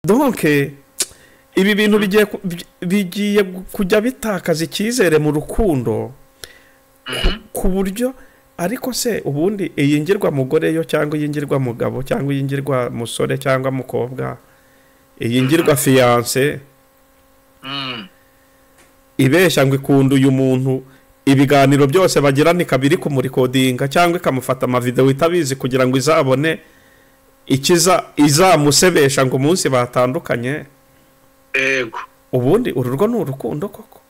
Donc ibi bintu bigiye kujya bitakaza icyizere mu rukundo ku buryo. Ariko se ubundi iyingirwa mugore yo cyangwa iyingirwa mugabo cyangwa iyingirwa musore cyangwa mukobwa, iyingirwa fiance ibeshya ngo ikunda uyu muntu, ibiganiro byose bagirana ikabiri kumurikodinga cyangwa ikamufata amavideo itabizi kugira ngo izabone ikiza izamusebesha ngo umunsi batandukanye. Yego, ubundi uru rwo ni urukundo koko?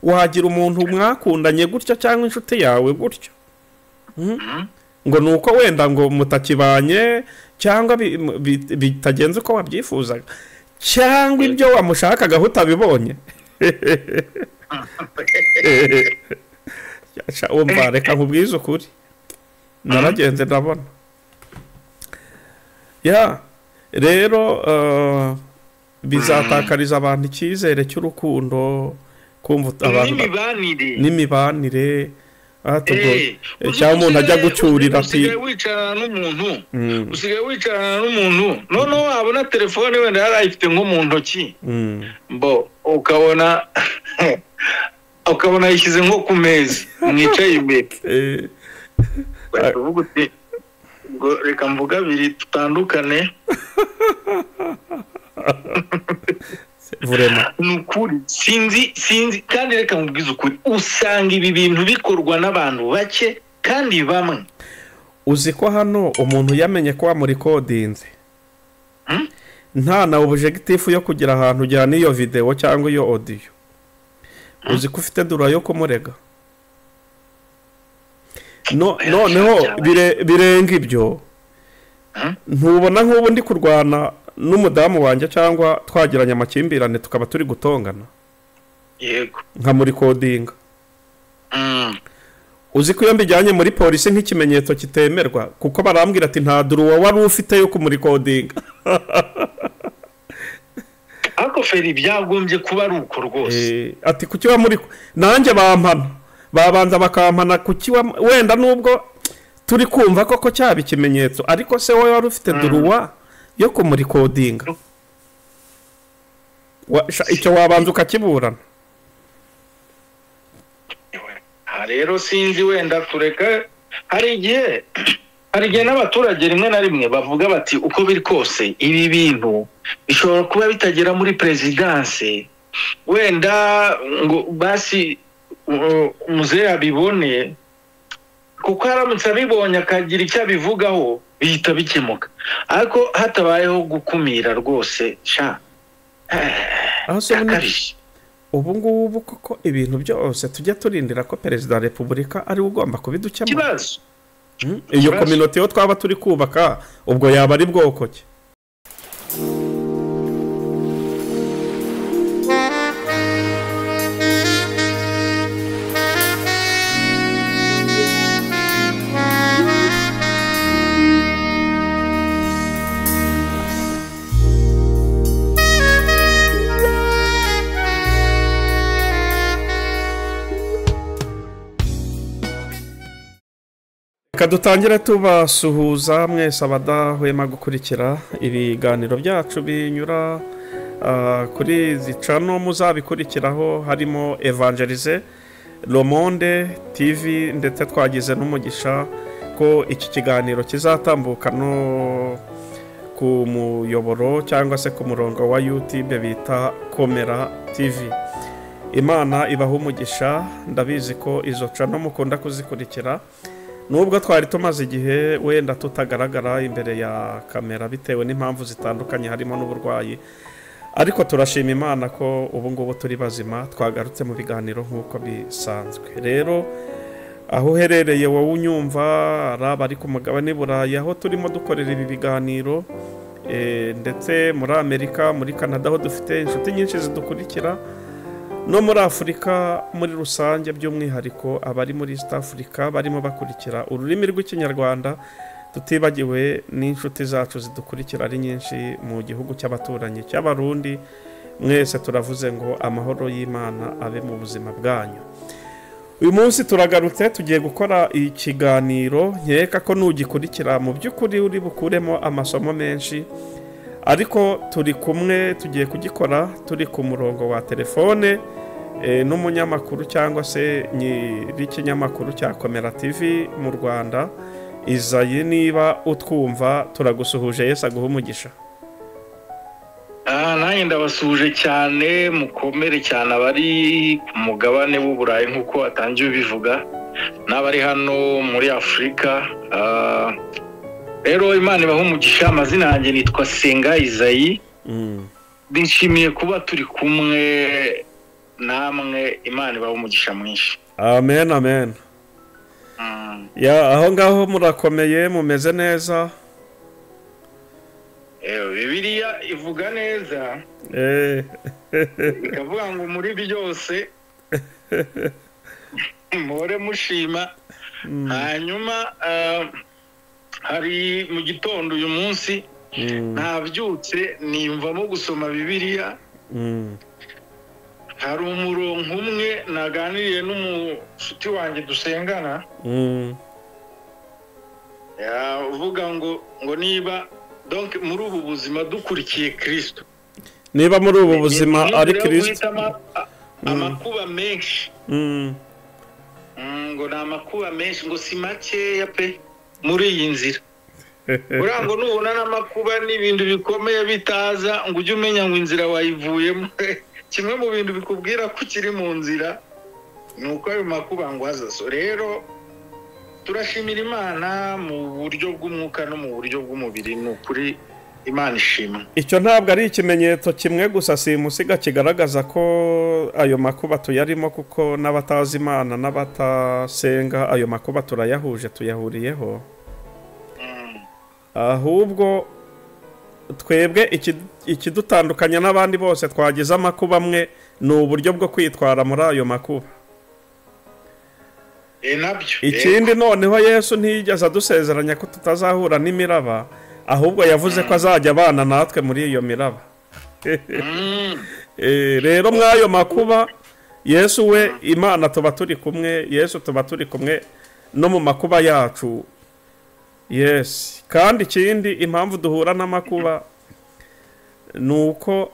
Wagira umuntu mwakundanye gutyo cyangwa inshuti yawe gutyo ngo nuko wenda ngo mutakibanye cyangwa bitagenze uko wabyifuzaga cyangwa ibyo wamushakagaho utabibonye. Umva reka nkubwize ukuri, naragenze ndabona ya rero bizatakariza abantu icyizere cy'urukundo, kumva abantu n'imibanire. Cyangwa umuntu ajya gucyurira ati usigaye wicarana n'umuntu noneho wabona telefone wenda yarayifite nko mu ntoki, mbo ukabona yishyize nko ku meza mwicaye imbere, uvuga uti reka mvuga abiri tutandukane. Ni ukuri sinzi kandi reka nkubwize ukuri, usanga ibi bintu bikorwa n'abantu bake kandi bamwe. Uzi ko hano umuntu yamenye ko wamurikodinze nta na objectif yo kugira ahantu ujyana iyo video cyangwa iyo audio, uzi ko ufite dura yo kumurega. Noneho birenga ibyo, ntubona nk'ubu ndi kurwana n'umudamu wanjye cyangwa twagiranye amakimbirane tukaba turi gutongana, yego, nkamurikodinga. Uzi ko iyo mbijyanye muri polisi nk'ikimenyetso kitemerwa, kuko barambwira ati nta duruwa wari ufite yo kumurikodinga. Ariko feri byagombye kuba ari uko rwose. Ati kuki wamuri nanjye bampana, babanza bakampana kuki wenda nubwo turi kumva koko cyaba ikimenyetso, ariko se wowe wari ufite duruwa yo kumurikodinga, icyo wabanza ukakiburana. Rero sinzi wenda tureka, hari igihe n'abaturage rimwe na rimwe bavuga bati uko biri kose ibi bintu bishobora kuba bitagera muri perezidanse, wenda ngo basi muzehe abibone, kuko aramutse abibonye akagira icyo abivugaho bihita bikemuka. Ariko hatabayeho gukumira rwose sha. Ubu ngubu koko ibintu byose tujya turindira ko perezida wa repubulika ari ugomba kubidukemura. Iyo kominote yo twaba turi kubaka ubwo yaba ari bwoko ki? Dutangire tubasuhuza mwese abadahwema gukurikira ibiganiro byacu binyura kuri zicano muzabikurikiraho, harimo Evangelize Le Monde TV, ndetse twagize n'umugisha ko iki kiganiro kizatambuka no ku muyoboro cyangwa se ku murongo wa YouTube bita Komera TV. Imana ibaha umugisha, ndabizi ko izo cano mukunda kuzikurikira. Nubwo twari tumaze igihe wenda tutagaragara imbere ya kamera bitewe n'impamvu zitandukanye harimo n'uburwayi, ariko turashima Imana ko ubu ngubu turi bazima, twagarutse mu biganiro nk'uko bisanzwe. Rero aho uherereye wowe unyumva, ari abari ku mugabane Burayi aho turimo dukorera ibi biganiro, ndetse muri Amerika, muri Canada aho dufite inshuti nyinshi zidukurikira, no muri Afurika muri rusange by'umwihariko abari muri East Africa barimo bakurikira ururimi rw'Ikinyarwanda, tutibagiwe n'inshuti zacu zidukurikira ari nyinshi mu gihugu cy'abaturanyi cy'Abarundi. Mwese turavuze ngo amahoro y'Imana abe mu buzima bwanyu. Uyu munsi turagarutse tugiye gukora ikiganiro nkeka ko nugikurikira mu by'ukuri uri bukuremo amasomo menshi. Ariko turi kumwe, tugiye kugikora turi ku murongo wa telefone n'umunyamakuru cyangwa se nyir'ikinyamakuru cya Komera TV mu Rwanda. Izayi, niba utwumva turagusuhuje, Yesu aguhe umugisha. Nanjye ndabasuhuje cyane, mukomere cyane abari ku mugabane w'Uburayi nk'uko watangiye ubivuga, n'abari hano muri Afurika. Rero Imana ibahe umugisha. Amazina yanjye nitwa Senga Izayi. Nishimiye kuba turi kumwe namwe, Imana ibahe umugisha mwinshi. Amen, amen. Ya, aho ngaho murakomeye, mumeze neza? Bibiliya ivuga neza, ikavuga ngo muri byose muhore mushima. Hanyuma hari mu gitondo uyu munsi nabyutse niyumvamo gusoma Bibiliya. Hari umurongo umwe naganiriye n'umushuti wanjye dusengana, uvuga ngo niba donc muri ubu buzima dukurikiye Kristo, niba muri ubu buzima ari Kristo, amakuba menshi, ngo ni amakuba menshi, ngo si makeya pe muri iyi nzira. Uriya ngo nubona n'amakuba n'ibintu bikomeye bitaza, ngo ujye umenya ngo inzira wayivuyemo. Kimwe mu bintu bikubwira ko ukiri mu nzira ni uko ayo makuba ngo aza. So rero turashimira Imana mu buryo bw'umwuka no mu buryo bw'umubiri, ni ukuri Imana ishimwe. Icyo ntabwo ari ikimenyetso kimwe gusa simusiga kigaragaza ko ayo makuba tuyarimo, kuko n'abatazi Imana n'abatasenga ayo makuba turayahuje, tuyahuriyeho. Ahubwo twebwe ikidutandukanya n'abandi bose twagize amakuba amwe ni uburyo bwo kwitwara muri ayo makuba. Ikindi noneho Yesu ntiyigeze adusezeranya ko tutazahura n'imiraba, ahubwo yavuze ko azajya abana natwe muri iyo miraba. Rero mw'ayo makuba Yesu we Imana tuba turi kumwe, Yesu tuba turi kumwe no mu makuba yacu. Yes. Kandi ikindi impamvu duhura n'amakuba nuko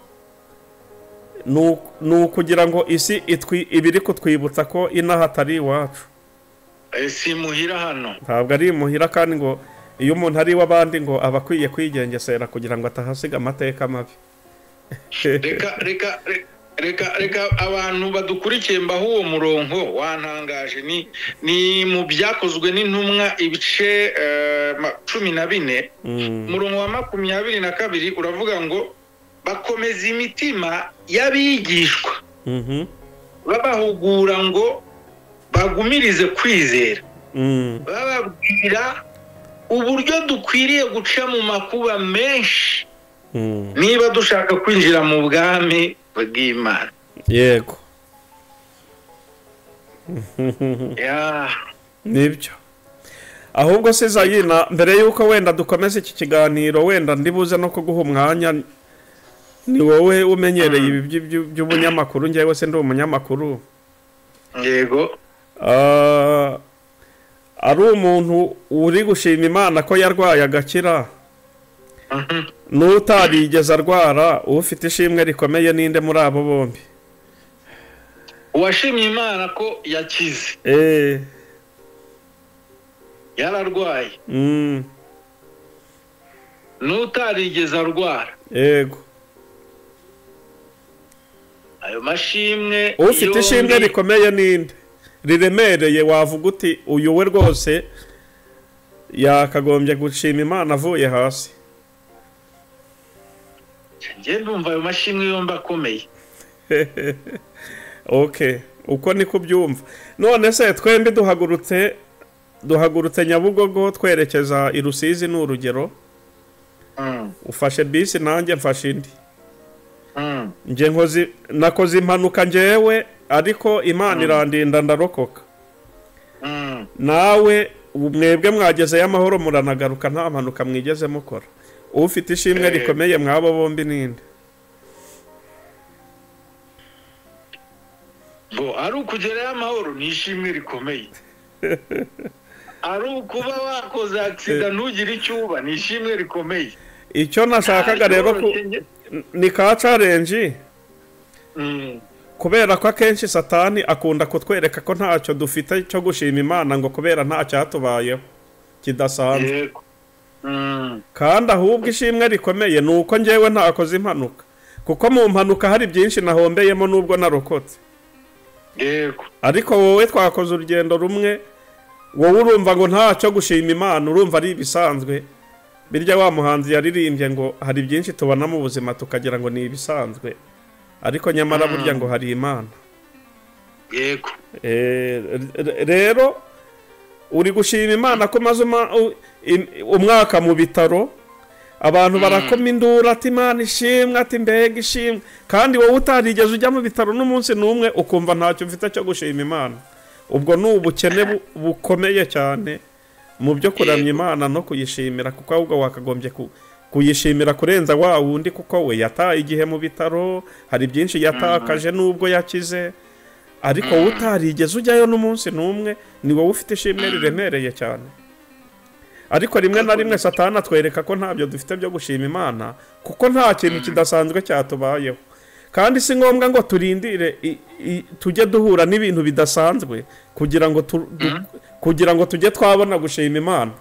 nukugira ngo isi ibiri kutwibutsa ko inaha atari iwacu. Si muhira hano, ntabwo ari muhira, kandi ngo iyo umuntu ari iw'abandi ngo aba akwiye kwigengesera kugira ngo atahasiga amateka mabi. Reka abantu badukurikiye mbaho uwo murongo wantangaje, ni mu byakozwe n'intumwa ibice 14, umurongo wa 22 uravuga ngo bakomeza imitima y'abigishwa, babahugura ngo bagumirize kwizera, bababwira uburyo dukwiriye guca mu makuba menshi niba dushaka kwinjira mu bwami bw'Imana. Yego. Nibyo. Ahubwo se Zayina, mbere yuko wenda dukomeza iki kiganiro, wenda ndibuze no kuguha umwanya, ni wowe umenyereye ibi by'ubunyamakuru, njyewe se ndi umunyamakuru. Yego. Ari umuntu uri gushima Imana ko yarwaye agakira, n'utarigeze arwara, ufite ishimwe rikomeye ninde muri abo bombi? Uwashimye Imana ko yakize, yararwaye, n'utarigeze arwara. Yego. Ayo mashimwe, ufite ishimwe rikomeye ninde riremereye wavuga uti uyu we rwose yakagombye gushima Imana avuye hasi? Njye ndumva ayo mashimwe yombi akomeye. Okay, uko ni kubyumva. None se twembi duhagurutse Nyabugogo twerekeza i Rusizi, ni urugero. Ufashe bisi nanjye mfashe indi. Njye nakoze impanuka njyewe, ariko Imana irandinda ndarokoka. Nawe mwebwe mwagezeyo amahoro muranagaruka, nta mpanuka mwigeze mukora. Ufite ishimwe rikomeye mwabo bombi ninde? Bo ari ukugerayo amahoro ni ishimwe rikomeye. Ari ukuba wakoze accident ntugire icyo uba ni ishimwe rikomeye. Icyo nashakaga rero ni ka challenge, kubera ko akenshi Satani akunda kutwereka ko ntacyo dufite cyo gushima Imana, ngo kubera nta cyatubayeho kidasanzwe. Kandi ahubwo ishimwe rikomeye ni uko njyewe ntakoze impanuka, kuko mu mpanuka hari byinshi nahombeyemo nubwo narokotse. Yego. Ariko wowe twakoze urugendo rumwe, wowe urumva ngo ntacyo gushima Imana, urumva ari ibisanzwe. Birya wa muhanzi yaririmbye ngo hari byinshi tubona mu buzima tukagira ngo ni ibisanzwe, ariko nyamara burya ngo hari Imana. Yego. Rero uri gushima Imana ko maze umwaka mu bitaro, abantu barakoma induru ati Imana ishimwe, ati mbega ishimwe, kandi wowe utarigeze ujya mu bitaro n'umunsi n'umwe, ukumva ntacyo mfite cyo gushima Imana. Ubwo ni ubukene bukomeye cyane mu byo kuramya Imana no kuyishimira, kuko ahubwo wakagombye kuyishimira kurenza wa wundi, kuko we yataye igihe mu bitaro, hari byinshi yatakaje nubwo yakize, ariko wowe utarigeze ujyayo n'umunsi n'umwe, ni wowe ufite ishimwe riremereye cyane. Ariko rimwe na rimwe Satani atwereka ko ntabyo dufite byo gushima Imana, kuko nta kintu kidasanzwe cyatubayeho. Kandi si ngombwa ngo turindire tujye duhura n'ibintu bidasanzwe kugira ngo tujye twabona gushima Imana.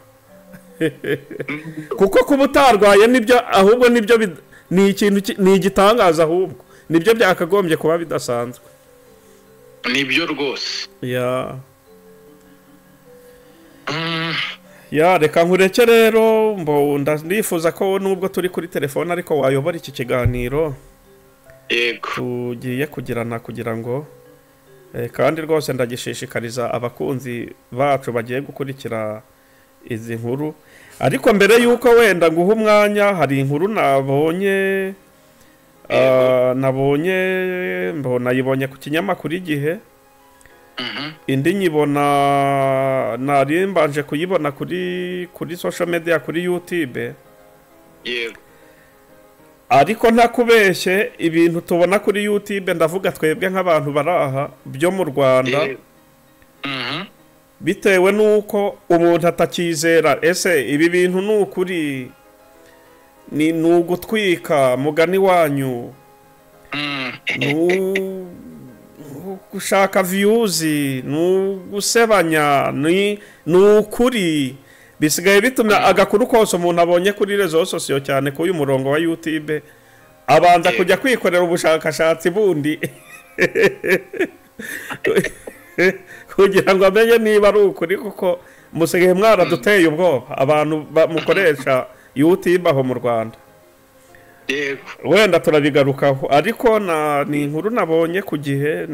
Kuko kuba utarwaye nibyo, ahubwo nibyo ni ikintu, ni igitangaza, ahubwo nibyo byakagombye kuba bidasanzwe. Nibyo rwose. Ya reka nkureke rero, ndifuza ko nubwo turi kuri telefone ariko wayobora iki kiganiro. Yego. Tugiye kugirana kugira ngo kandi rwose ndagishishikariza abakunzi bacu bagiye gukurikira izi nkuru. Ariko mbere yuko wenda nguha umwanya, hari inkuru nabonye, mbona yibonye ku kinyamakuru Igihe. Indi nyibona nari mbanje kuyibona kuri social media, kuri YouTube. Yego. Ariko ntakubeshye, ibintu tubona kuri YouTube, ndavuga twebwe nk'abantu baraha byo mu Rwanda, bitewe nuko umuntu atakizera. Ese ibi bintu ni ukuri, ni ugutwika mugani wanyu, gushaka views, ni ugusebanya, ni ukuri. Bisigaye bituma agakuru kose umuntu abonye kuri réseaux sociaux, cyane ko uyu murongo wa YouTube, abanza kujya kwikorera ubushakashatsi bundi kugira ngo amenye niba ari ukuri, kuko musigaye mwaraduteye ubwoba abantu mukoresha YouTube aho mu Rwanda. Yego. Wenda turabigarukaho, ariko ni inkuru nabonye ku Gihe,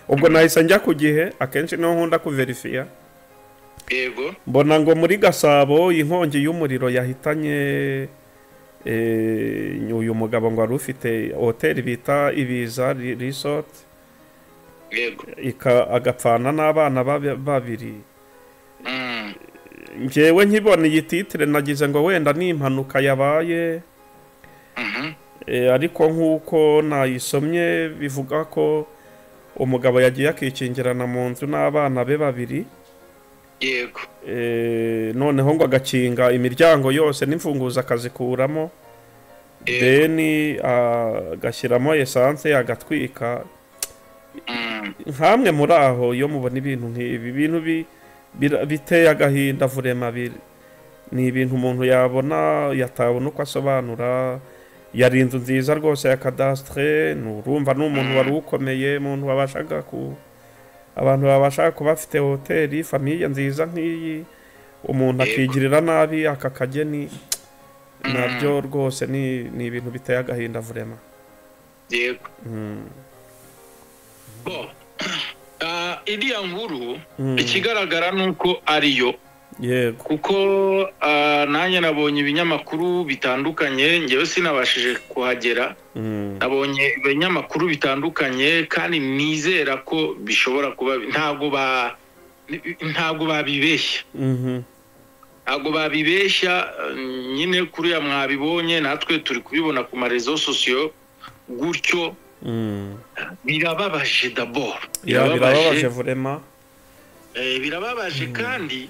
ubwo nahise njya ku Gihe, akenshi niho nkunda kuverifiya. Yego. Mbona ngo muri Gasabo inkongi y'umuriro yahitanye uyu mugabo ngo wari ufite hoteli bita Ibiza Resort. Yego. Agapfana n'abana babiri. Njyewe nkibona iyi titre nagize ngo wenda ni impanuka yabaye. Ariko nk'uko nayisomye bivuga ko umugabo yagiye akikingirana mu nzu n'abana be babiri. Yego. Noneho ngo agakinga imiryango yose n'imfunguzo akazikuramo, deni agashyiramo essence agatwika. Nkamwe muri aho iyo mubona ibintu nk'ibi, ibintu biteye agahinda vurema, ni ibintu umuntu yabona yatabona uko asobanura. Yari inzu nziza rwose ya cadastre, nurumva n'umuntu wari ukomeye, umuntu wabashaga ku abantu babasha kuba bafite hoteli, famille nziza nk'iyi, umuntu akigirira nabi aka kageni, nabyo rwose ni ibintu biteye agahinda vurema. Yego. Bo iriya nkuru ikigaragara nuko ariyo. Yego. Kuko nanjye nabonye ibinyamakuru bitandukanye, ngewe sinabashije kuhagera. Nabonye ibinyamakuru bitandukanye kandi nizera ko bishobora kuba ntabwo babibeshya. Ntabwo babibeshya nyine, kuriya mwabibonye natwe turi kubibona ku ma réseaux sociaux gutyo. Birababaje d'abord. Birababaje vraiment. Birababaje kandi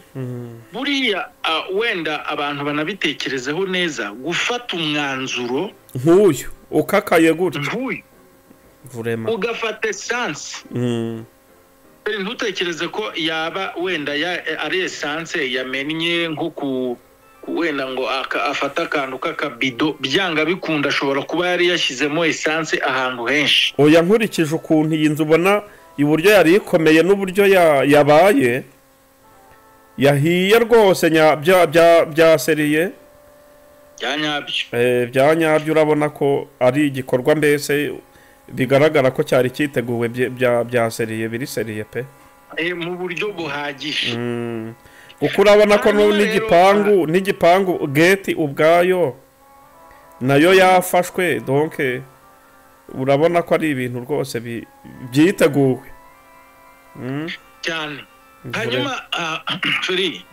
buriya wenda abantu banabitekerezeho neza, gufata umwanzuro nk'uyu ukakaye gutya nk'uyu vurema ugafata esanse, ntutekereze ko yaba wenda ari esanse yamennye nko ku wenda ngo afate akantu k'akabido, byanga bikunda ashobora kuba yari yashyizemo esanse ahantu henshi. Oya, nkurikije ukuntu iyi nzu ubona iburyo yari ikomeye n'uburyo yabaye yahiye rwose bya seriye bya nyabyo, urabona ko ari igikorwa mbese bigaragara ko cyari cyiteguwe bya seriye, biri seriye pe, mu buryo buhagije. Kuko urabona ko n'igipangu gate ubwayo nayo yafashwe, donc urabona ko ari ibintu rwose byiteguwe cyane. Hanyuma Feri,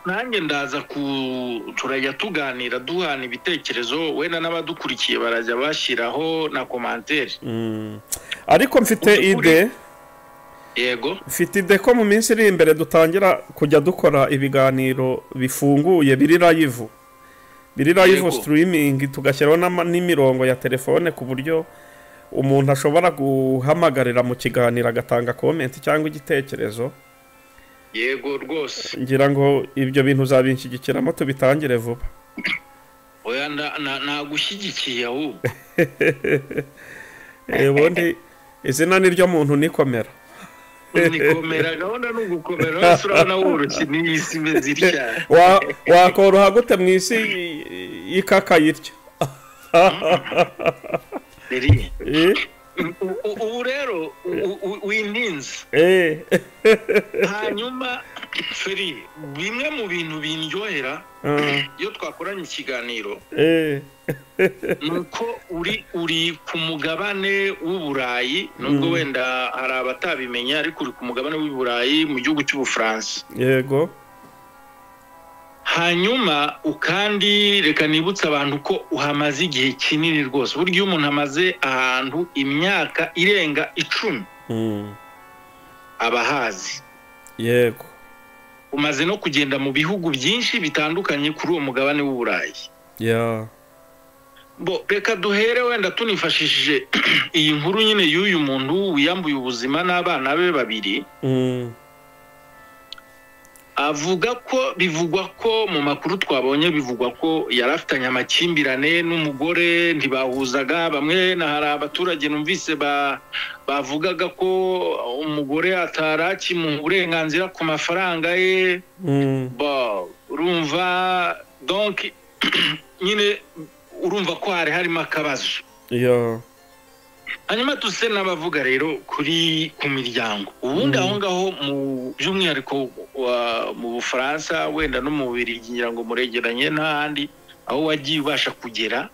nanjye ndaza turajya tuganira duhana ibitekerezo, wenda n'abadukurikiye barajya bashyiraho na commentaire. Ariko mfite ide. Yego, mfite ide ko mu minsi iri imbere dutangira kujya dukora ibiganiro bifunguye biri live streaming, tugashyiraho n'imirongo ya telefone ku buryo umuntu ashobora guhamagarira mu kiganiro agatanga comment cyangwa igitekerezo. Yego rwose, ngira ngo ibyo bintu uzabinshyigikiramo tubitangire vuba. Oya, nagushyigikiye ahubwo. Ubundi izina ni ryo muntu nikomera. Nikomera, gahunda ni ugukomera, wese urabona woroshye n'isi imeze itya. Wakoroha gute mu isi ikakaye itya? Ubu rero wintinze. Hanyuma Feri, bimwe mu bintu bindyohera iyo twakoranye ikiganiro nuko uri ku mugabane w'Uburayi, nubwo wenda hari abatabimenya, ariko uri ku mugabane w'Uburayi mu gihugu cy'Ubufaransa. Yego. Hanyuma ukandi reka nibutse abantu ko uhamaze igihe kinini rwose. Burya iyo umuntu amaze ahantu imyaka irenga 10 abahazi. Yego. Umaze no kugenda mu bihugu byinshi bitandukanye kuri uwo mugabane w'Uburayi. Bo reka duhere wenda tunifashishije iyi nkuru nyine y'uyu muntu wiyambuye ubuzima n'abana be babiri. Avuga ko bivugwa ko mu makuru twabonye bivugwa ko yarafitanye amakimbirane n'umugore, ntibahuzaga bamwe, na hari abaturage numvise bavugaga ko umugore atarakimuha uburenganzira ku mafaranga ye. Urumva donc nyine urumva ko hari harimo akabazo. Hanyuma tuse n'abavuga rero kuri ku miryango ubundi aho ngaho mu by'umwihariko mu Bufaransa wenda no mu Bubiligi, ngira ngo muregeranye n'ahandi aho wagiye ubasha kugera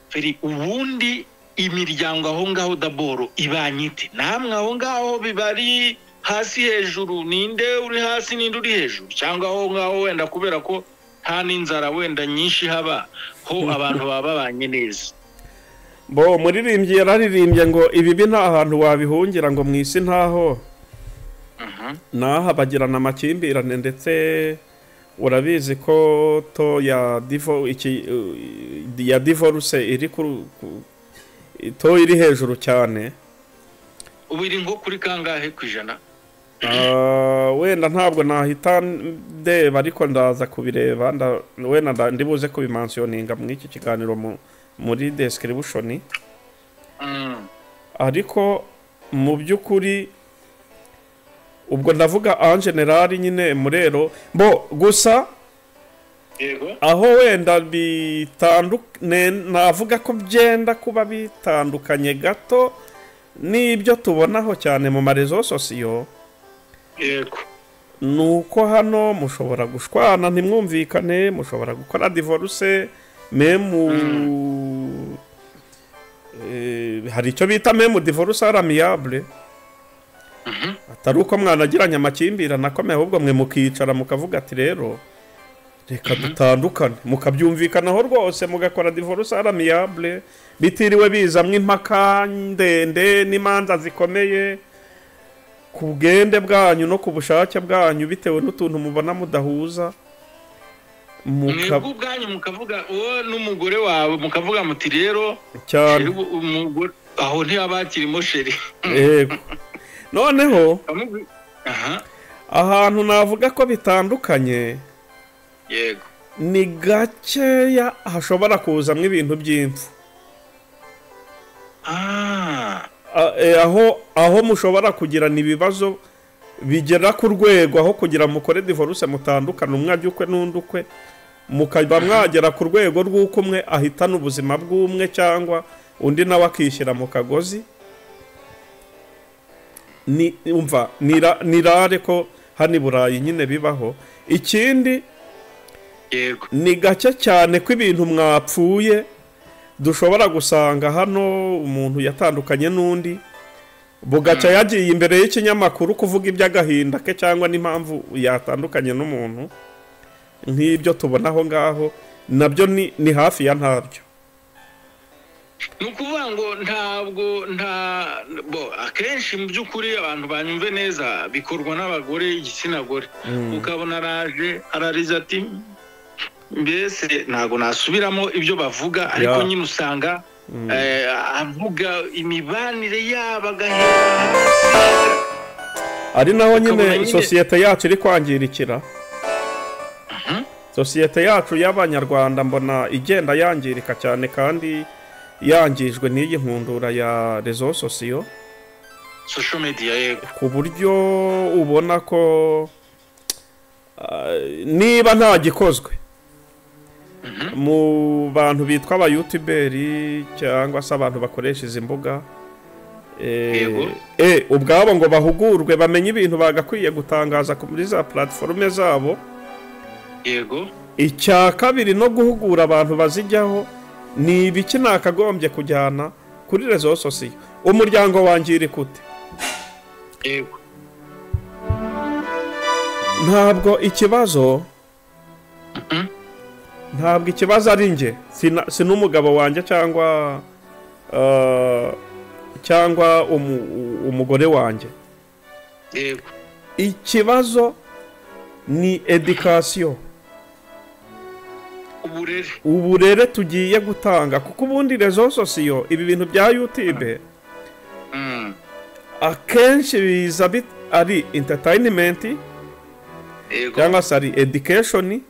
Feri, ubundi imiryango aho ngaho daboro ibanyite namwe aho ngaho bibari hasi hejuru, ninde uri hasi ninde uri hejuru, cyangwa aho ngaho wenda kubera ko nta n'inzara wenda nyinshi haba ho abantu baba babanye neza. Bo muririmbyi yararirimbye ngo ibibi nta hantu wabihungira ngo mu isi ntaho naha bagirana amakimbirane, ndetse urabizi ko to ya divorce iri to iri hejuru cyane. Ubu iri nko kuri kangahe ku ijana? Wenda ntabwo nahita ndeba, ariko ndaza kubireba, wenda ndibuze kubimansioninga mu iki kiganiro muri description. Ariko mu by'ukuri ubwo ndavuga en general nyine murero bo gusa. Yego. Aho wenda bitandukanye, navuga ko byenda kuba bitandukanye gato n'ibyo tubonaho cyane mu marezo sosiyo. Yego. Nuko hano mushobora gushwana ntimwumvikane, mushobora gukora divorce, memu hari icyo bita memu divorce amiable, atari uko mwanagiranye amakimbirane akomeye, ahubwo mwe mukicara mukavuga ati rero reka dutandukane, mukabyumvikanaho rwose, mugakora divorce amiable bitiriwe bizamwe impaka ndende n'imanza zikomeye, Ku bwende bwanyu no ku bushake bwanyu, bitewe n'utuntu mubona mudahuza, mwebwe ubwanyu mukavuga, wowe n'umugore wawe mukavuga muti rero cyane chéri, umugore aho ntiyaba hakirimo chéri. Yego, noneho Aha. ahantu navuga ko bitandukanye, ni gakeya hashobora kuzamo ibintu by'impfu. Aho mushobora kugirana ibibazo bigera ku rwego aho kugira mukore divorce, mutandukane, umwe ajya ukwe n'undi ukwe, mukaba mwagera ku rwego rw'uko umwe ahitana ubuzima bw'umwe cyangwa undi nawe akishyira mu kagozi, ni umva ni rare ko hano i Burayi nyine bibaho. Ikindi, ni gake cyane ko ibintu mwapfuye dushobora gusanga hano umuntu yatandukanye n'undi, bugacya yagiye imbere y'ikinyamakuru kuvuga iby'agahinda ke cyangwa n'impamvu yatandukanye n'umuntu, nk'ibyo tubona aho ngaho nabyo ni hafi ya ntabyo. Ni ukuvuga ngo ntabwo nta bo akenshi mu by'ukuri, abantu banyumve neza, bikorwa n'abagore, igitsina gore. Ukabona araje arariza ati mbese ntabwo nasubiramo ibyo bavuga, ariko nyine usanga avuga imibanire yabo agahera hasi. Ari naho nyine Ukabona nyine- sosiyete yacu iri kwangirikira. Sosiyete yacu y'Abanyarwanda mbona igenda yangirika cyane, kandi yangijwe n'iyi nkundura ya réseaux sociaux, Social media, yego. ku buryo ubona ko niba nta gikozwe mu bantu bitwa abayutuberi cyangwa se abantu bakoresha izi mbuga, ubwabo ngo bahugurwe, bamenye ibintu bagakwiye gutangaza kuri za plateforme zabo. Icya kabiri, no guhugura abantu bazijyaho, ni ibiki nakagombye kujyana kuri réseaux sociaux, umuryango wangirika ute? Ntabwo ikibazo ntabwo ikibazo ari njye, si n'umugabo wanjye cyangwa umugore wanjye. Ikibazo ni éducation, Uburere. uburere tugiye gutanga, kuko ubundi réseaux sociaux, ibi bintu bya YouTube, akenshi biza ari entertainment, cyangwa se ari education,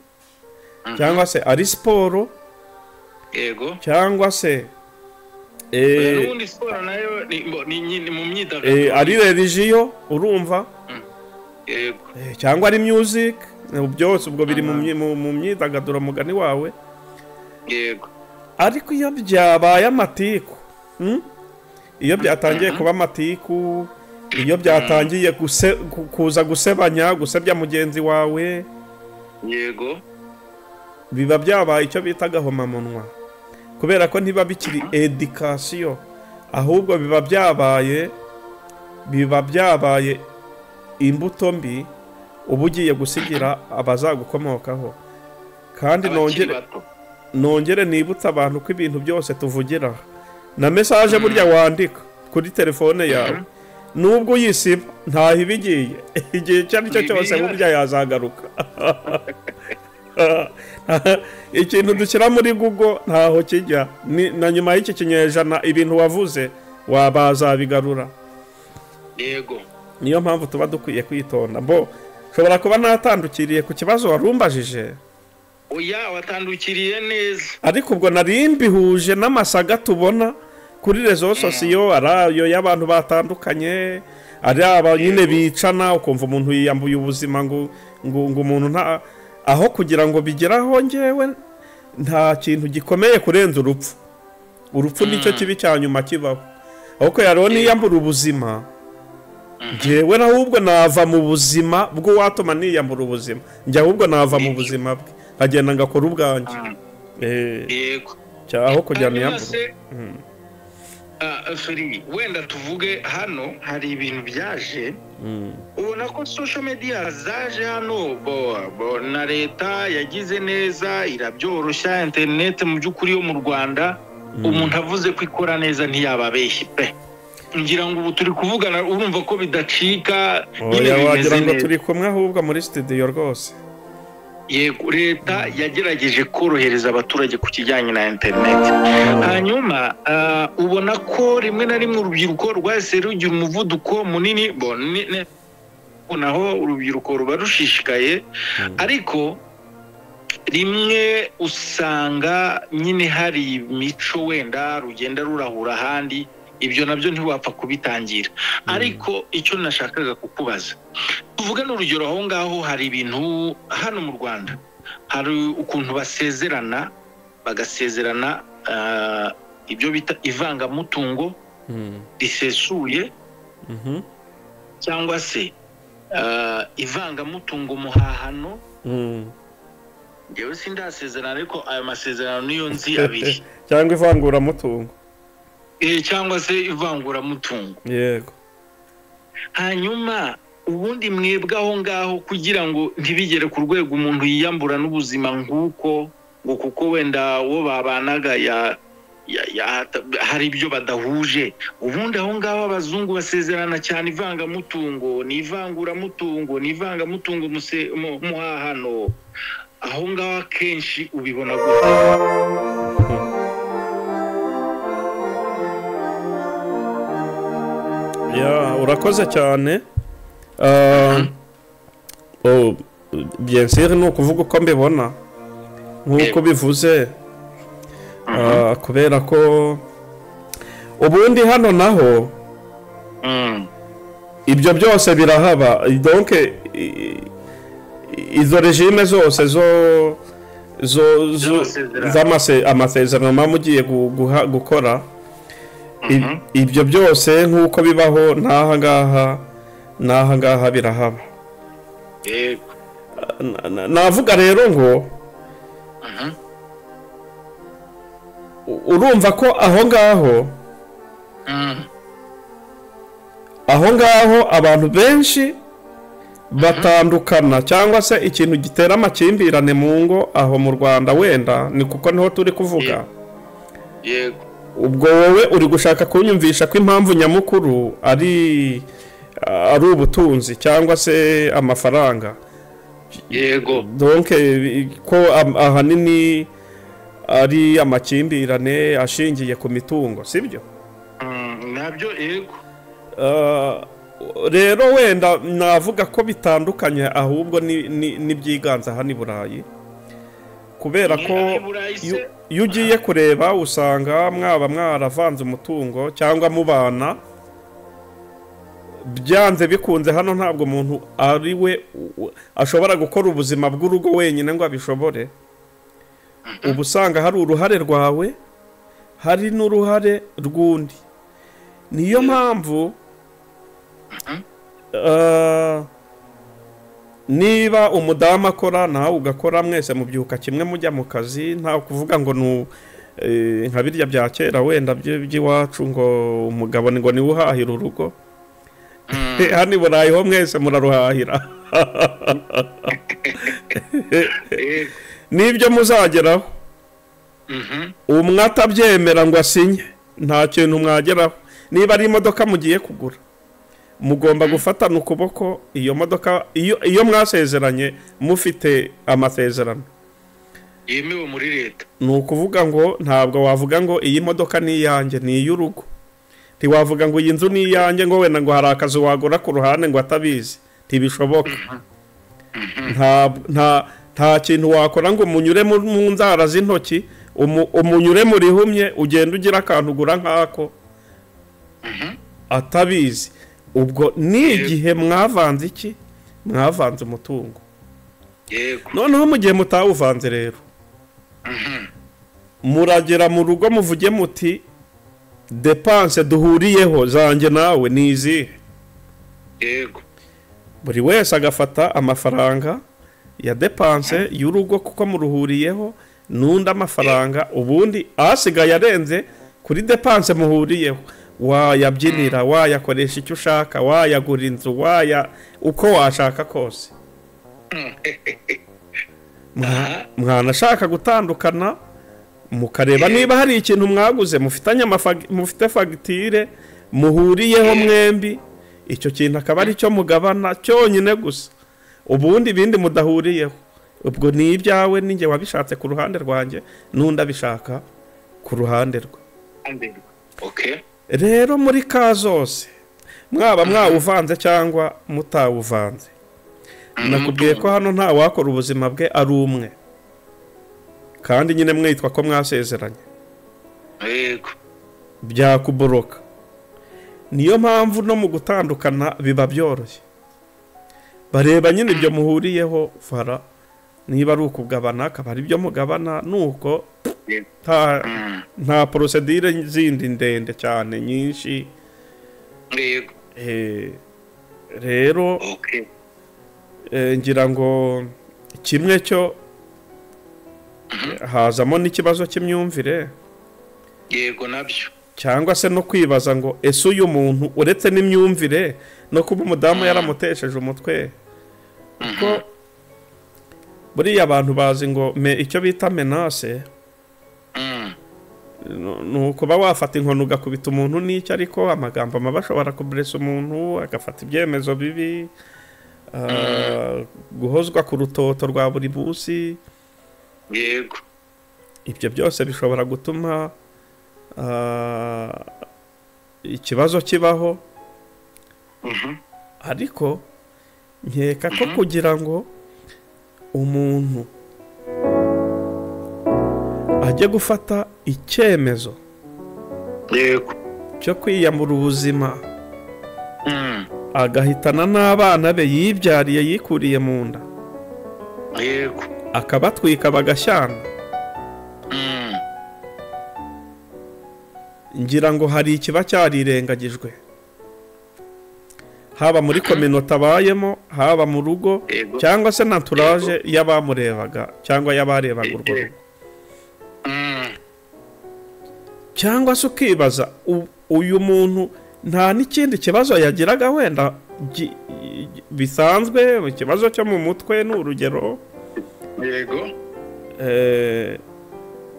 cyangwa se ari siporo, cyangwa se Oya, n'ubundi siporo nayo ni mu myidagaduro. Ari religion, urumva? Yego. Cyangwa ari music, byose ubwo biri mu myidagaduro, mugani wawe. Ariko iyo byabaye amatiku, Iyo byatangiye kuba amatiku, iyo byatangiye kuza gusebanya, gusebya mugenzi wawe, biba byabaye icyo bita agahomamunwa, kubera ko ntiba bikiri éducation, ahubwo biba byabaye imbuto mbi uba ugiye gusigira abazagukomokaho. Kandi Abakiri bato. nongere nibutse abantu ko ibintu byose tuvugira aha, na message burya wandika kuri telefone yawe, nubwo uyisiba, ntaho iba igiye. Igihe icyo ari cyo cyose burya yazagaruka. Ikintu dushyira muri Google ntaho kijya. Na nyuma y'iki kinyejana ibintu wavuze wabazabigarura. Niyo mpamvu tuba dukwiye kwitonda. Mbo nshobora kuba natandukiriye ku kibazo warumbajije. Oya, watandukiriye neza. Ariko ubwo nari mbihuje n'amasaga tubona kuri réseaux sociaux, ari ayo y'abantu batandukanye, ari aba nyine bicana, ukumva umuntu yiyambuye ubuzima, ngo umuntu nta aho kugira ngo bigeraho. Ngewe nta kintu gikomeye kurenza urupfu. Urupfu nicyo kibi cya nyuma kibaho. Ahubwo rero niyambura ubuzima, ngewe ahubwo nava mu buzima bw'uwatuma niyambura ubuzima, njye ahubwo nava mu buzima bwe nkagenda ngakora ubwanjye. Cyaho kugira Hanyuma niyambure. se, Feri, wenda tuvuge hano hari ibintu byaje, ubona ko social media zaje hano bo, na leta yagize neza irabyoroshya. Internet mu by'ukuri yo mu Rwanda, umuntu avuze ko ikora neza ntiyababeshye pe. Ngira ngo ubu turi kuvugana, urumva ko bidacika nyine, Oya, wagira bimeze ngo neza. turi kumwe ahubwo muri studio rwose. Yego, leta yagerageje korohereza abaturage ku kijyanye na interineti. Hanyuma ubona ko rimwe na rimwe urubyiruko rwahise rugira umuvuduko munini. Bo naho urubyiruko ruba rushishikaye, ariko rimwe usanga nyine hari imico wenda rugenda rurahura ahandi, ibyo nabyo ntiwapfa kubitangira. Ariko icyo nashakaga kukubaza, tuvuge n'urugero aho ngaho, hari ibintu hano mu Rwanda, hari ukuntu basezerana, bagasezerana ibyo bita ivangamutungo risesuye cyangwa se ivangamutungo muhahano. Njyewe sindasezerana, ariko ayo masezerano niyo nzi abiri. Cyangwa ivanguramutungo. Cyangwa se ivanguramutungo. Yego. Hanyuma ubundi mwebwe aho ngaho, kugira ngo ntibigere ku rwego umuntu yiyambura n'ubuzima nk'uko ngo kuko wenda uwo babanaga hari ibyo badahuje, ubundi aho ngaho abazungu basezerana cyane ivangamutungo, ni ivanguramutungo, ni ivangamutungo muhahano, aho ngaho akenshi ubibona gute? Ya, urakoze cyane. Oh, bien sûr, ni ukuvuga uko mbibona nk'uko bivuze. Kubera ko ubundi hano naho ibyo byose birahaba. Donc izo régime zose zo Z'amasezerano. Amasezerano muba mugiye gukora, ibyo byose nk'uko bibaho n'aha ngaha, n'aha ngaha birahaba. Navuga rero ngo urumva ko aho ngaho aho ngaho abantu benshi batandukana, cyangwa se ikintu gitera amakimbirane mu ngo aho mu Rwanda, wenda ni kuko niho turi kuvuga. Ubwo wowe uri gushaka kunyumvisha ko impamvu nyamukuru ari ubutunzi cyangwa se amafaranga? Yego. Donc ko ahanini ari amakimbirane ashingiye ku mitungo, sibyo? Nabyo, yego. Rero wenda navuga ko bitandukanye ahubwo n'ibyiganza hano i Burayi, kubera ko Ni i Burayi se? iyo ugiye kureba usanga mwaba mwaravanze umutungo cyangwa mubana, byanze bikunze hano ntabwo umuntu ari we ashobora gukora ubuzima bw'urugo wenyine ngo abishobore. Uba usanga hari uruhare rwawe, hari n'uruhare rw'undi. Niyo mpamvu niba umudamu akora nawe ugakora, mwese mubyuka kimwe mujya mu kazi, nta kuvuga ngo nu nka birya bya kera wenda by'iwacu ngo umugabo ngo niwe uhahira urugo. Hano i Burayi ho mwese muraruhahira. N'ibyo muzageraho, umwe atabyemera ngo asinye, nta kintu mwageraho. Niba ari imodoka mugiye kugura, mugomba gufatana ukuboko iyo modoka, iyo mwasezeranye mufite amasezerano yemewe muri leta. Ni ukuvuga ngo ntabwo wavuga ngo iyi modoka ni iyanjye, ni iy'urugo. Ntiwavuga ngo iyi nzu ni iyanjye, ngo wenda ngo hari akazu wagura ku ruhande ngo atabizi, ntibishoboka. Nta kintu wakora ngo umunyure mu nzara z'intoki, umunyure mu rihumye, ugenda ugira akantu ugura nk'ako atabizi. Ubwo ni igihe mwavanze iki? Mwavanze umutungo. Noneho mu gihe mutawuvanze rero, muragera mu rugo muvuge muti dépenses duhuriyeho zanjye nawe ni izihe? Buri wese agafata amafaranga ya dépenses y'urugo kuko muruhuriyeho, n'undi amafaranga, ubundi asigaye arenze kuri dépenses muhuriyeho wayabyinira, wayakoresha icyo ushaka, wayagura inzu, waya uko washaka kose. Mwanashaka gutandukana, mukareba niba hari ikintu mwaguze mufitanye mufite fagitire. Muhuriyeho mwembi, icyo kintu akaba ari cyo mugabana cyonyine gusa. Ubundi ibindi mudahuriyeho, ubwo ni ibyawe, ninjye wabishatse ku ruhande rwanjye, n'undi abishaka ku ruhande rwe. Rero muri ka zose mwaba mwawuvanze cyangwa mutawuvanze, nakubwiye ko hano nta wakora ubuzima bwe ari umwe, kandi nyine mwitwa ko mwasezeranye. Byakuboroka. Niyo mpamvu no mu gutandukana biba byoroshye. Bareba nyine ibyo muhuriyeho, fara niba ari ukugabana akaba ari ibyo mugabana, nuko nta procedure zindi ndende cyane nyinshi. Rero ngira ngo kimwe cyo hazamo n'ikibazo cy'imyumvire. Yego nabyo. Cyangwa se no kwibaza ngo ese uyu muntu uretse n'imyumvire no kuba umudamu yaramutesheje umutwe, kuko buriya abantu bazi ngo icyo bita menace ni ukuba wafata inkoni ugakubita umuntu n'icyo, ariko amagambo mabi ashobora kuburesa umuntu agafata ibyemezo bibi, guhozwa ku rutoto rwa buri munsi. Yego. Ibyo byose bishobora gutuma ikibazo kibaho. Ariko nkeka ko kugira ngo umuntu ajye gufata icyemezo cyo kwiyambura ubuzima, agahitana n'abana be yibyariye yikuriye mu nda, akabatwika bagashyana, ngira ngo hari ikiba cyarirengagijwe, haba muri kominota abayemo, haba mu rugo, cyangwa se na entourage y'abamurebaga cyangwa y'abarebaga urwo rugo. Cyangwa se ukibaza uyu muntu nta n'ikindi kibazo yagiraga wenda bisanzwe, ikibazo cyo mu mutwe ni urugero. Yego.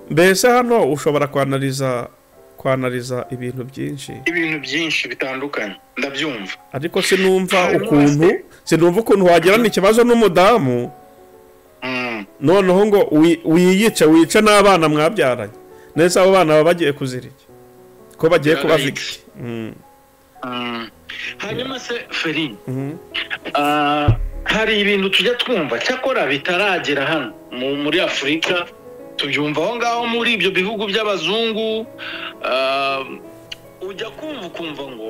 Mbese hano ushobora kwanariza ibintu byinshi, ibintu byinshi bitandukanye, ndabyumva. Ariko sinumva ukuntu wagirana ikibazo n'umudamu, noneho ngo wiyice, wice n'abana mwabyaranye. Nese abo bana baba bagiye kuzira iki? Ko bagiye kuba victime. Hanyuma se Feri, hari ibintu tujya twumva cyakora bitaragera hano muri Afurika, tubyumva aho ngaho muri ibyo bihugu by'abazungu. Ujya kumva ukumva ngo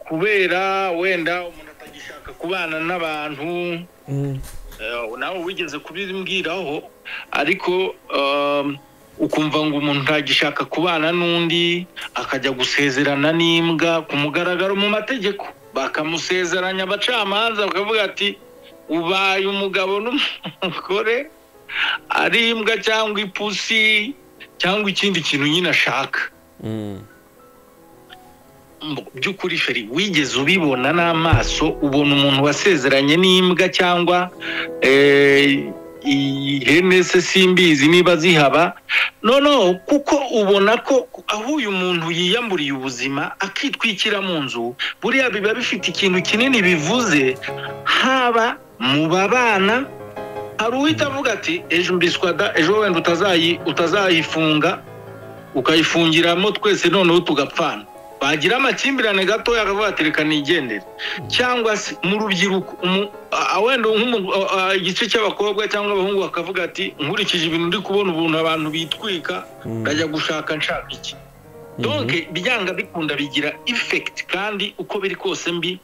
kubera wenda umuntu atagishaka kubana n'abantu, nawe wigeze kubimbwiraho, ariko ukumva ngo umuntu ntagishaka kubana n'undi akajya gusezerana n'imbwa ku mugaragaro mu mategeko, bakamusezeranya abacamanza bakavuga ati ubaye umugabo n'umugore, ari imbwa cyangwa ipusi cyangwa ikindi kintu nyine ashaka. By'ukuri Feri, wigeze ubibona n'amaso, ubona umuntu wasezeranye n'imbwa cyangwa ihene se simbizi niba zihaba? No, kuko ubona ko aho uyu muntu yiyamburiye ubuzima akitwikira mu nzu, buriya biba bifite ikintu kinini bivuze, haba mu babana. Hari uhita avuga ati ejo mbiswada, ejo wenda utazayifunga ukayifungiramo twese noneho tugapfana. Bagira amakimbirane gatoya akavuga ati reka nigendere. Cyangwa se mu rubyiruko, wenda igice cy'abakobwa cyangwa abahungu bakavuga ati nkurikije ibintu ndi kubona ubuntu abantu bitwika, ndajya gushaka nshaka iki. Donc byanga bikunda bigira effect, kandi uko biri kose mbi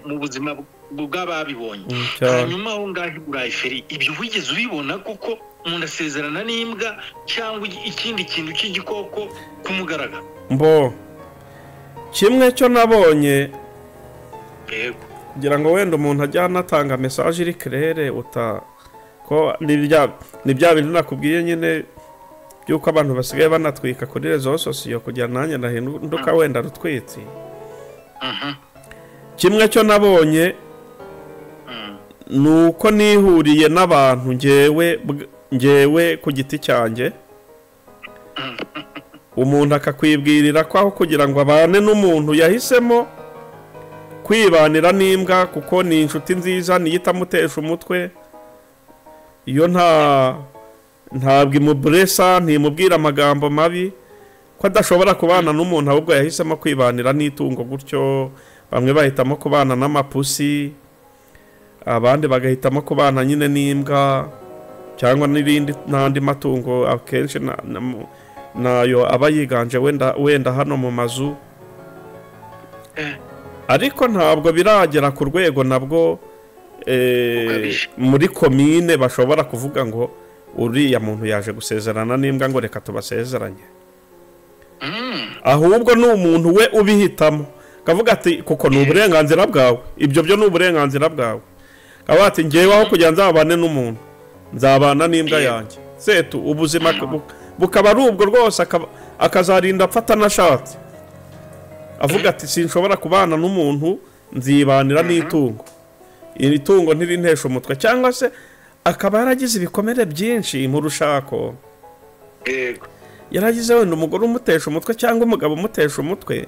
mu buzima bw'ababibonye. Hanyuma aho ngaho i Burayi Feri, ibyo wigeze ubibona kuko umuntu asezerana n'imbwa cyangwa ikindi kintu cy'igikoko ku mugaragaro? Mbo kimwe cyo nabonye, kugira ngo wenda umuntu ajya anatanga message iri claire, uta ko ni bya bintu nakubwiye nyine by'uko abantu basigaye banatwika kuri réseaux sociaux kugira nanjye nahinduka wenda rutwitsi. Kimwe cyo nabonye nuko nihuriye n'abantu ngewe ku giti cyanjye, Umuntu akakwibwirira ko aho kugira ngo abane n'umuntu yahisemo kwibanira n'imbwa, kuko ni inshuti nziza, niyo itamutesha umutwe, iyo ntabwo imuburesa, ntimubwira amagambo mabi, ko adashobora kubana n'umuntu, ahubwo yahisemo kwibanira n'itungo gutyo. Bamwe bahitamo kubana n'amapusi, abandi bagahitamo kubana nyine n'imbwa cyangwa n'ibindi n'andi matungo, akenshi nayo aba yiganje wenda hano mu mazu. Ariko ntabwo biragera ku rwego nabwo muri komine bashobora kuvuga ngo uriya muntu yaje gusezerana n'imbwa ngo reka tubasezeranye. Ahubwo ni umuntu we ubihitamo, kavuga ati kuko ni uburenganzira bwawe, ibyo byo ni uburenganzira bwawe. Kavuga ati ngewe aho kugira nzabane n'umuntu nzabana n'imbwa yanjye, setu ubuzima bukaba ari ubwo rwose, akazarinda apfa atanashatse, avuga ati sinshobora kubana n'umuntu, nzibanira n'itungo, iri tungo ntirintesha umutwe. Cyangwa se akaba yaragize ibikomere byinshi mu rushako, yaragize wenda umugore umutesha umutwe cyangwa umugabo umutesha umutwe,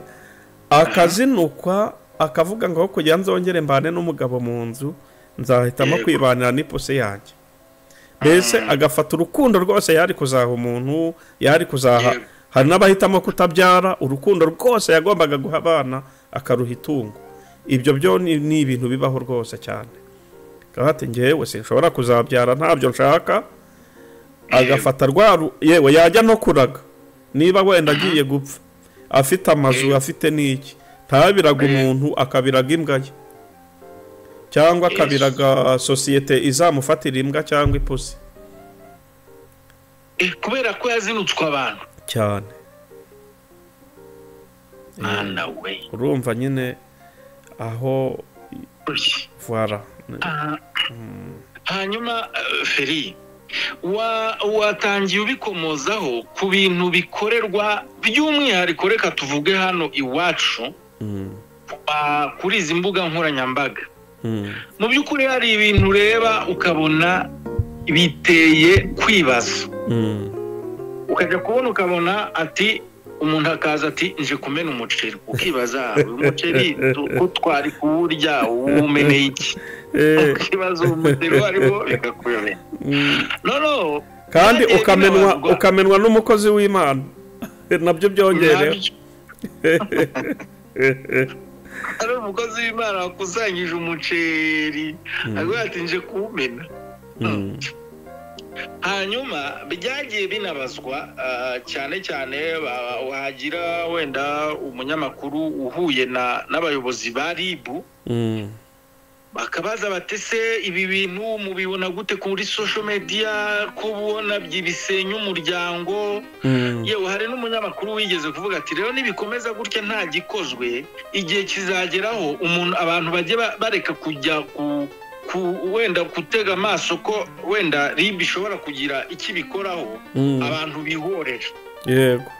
akazinukwa akavuga ngo kugira nzongere mbane n'umugabo mu nzu, nzahitamo kwibanira n'ipusi yanjye. Mbese agafata urukundo rwose yari kuzaha umuntu, yari kuzaha. Hari n'abahitamo kutabyara, urukundo rwose yagombaga guha abana akaruha itungo. Ibyo byo ni ibintu bibaho rwose cyane. Ati ngewe sinshobora kuzabyara ntabyo nshaka, agafata rwa yewe yajya no kuraga, niba wenda agiye gupfa afite amazu afite n'iki, ntabiraga umuntu akabiraga imbwa ye, cyangwa akabiraga sosiyete izamufatira imbwa cyangwa ipusi, kubera ko yazinutswe abantu cyane. Urumva nyine aho voilà. Hanyuma Feri, watangiye ubikomozaho ku bintu bikorerwa by'umwihariko, reka tuvuge hano iwacu kuri izi mbuga nkoranyambaga. Mu by'ukuri hari ibintu ureba ukabona biteye kwibaza, ukajya kubona ukabona ati umuntu akaza ati nje kumena umuceri, ukibaza uyu muceri ko twari kuwurya uwumeneye iki? Ukibaza umuceri warimo bikakuyobera. No kandi ukamenwa n'umukozi w'Imana nabyo byongerewe. Ari umukozi w'Imana wakusanyije umuceri avuga ati nje kuwumena. Hanyuma byagiye binabazwa cyane cyane wahagira wenda umunyamakuru uhuye n'abayobozi ba RIB, bakabaza batese ibi bintu mubibona gute kuri social media, ko ubona byibisenya umuryango? Yewe hari n'umunyamakuru wigeze kuvuga ati rero nibikomeza gutya nta gikozwe, igihe kizageraho umuntu abantu bajye bareka kujya ku wenda gutega amaso ko wenda RIB ishobora kugira ikibikoraho, abantu bihorera. Yego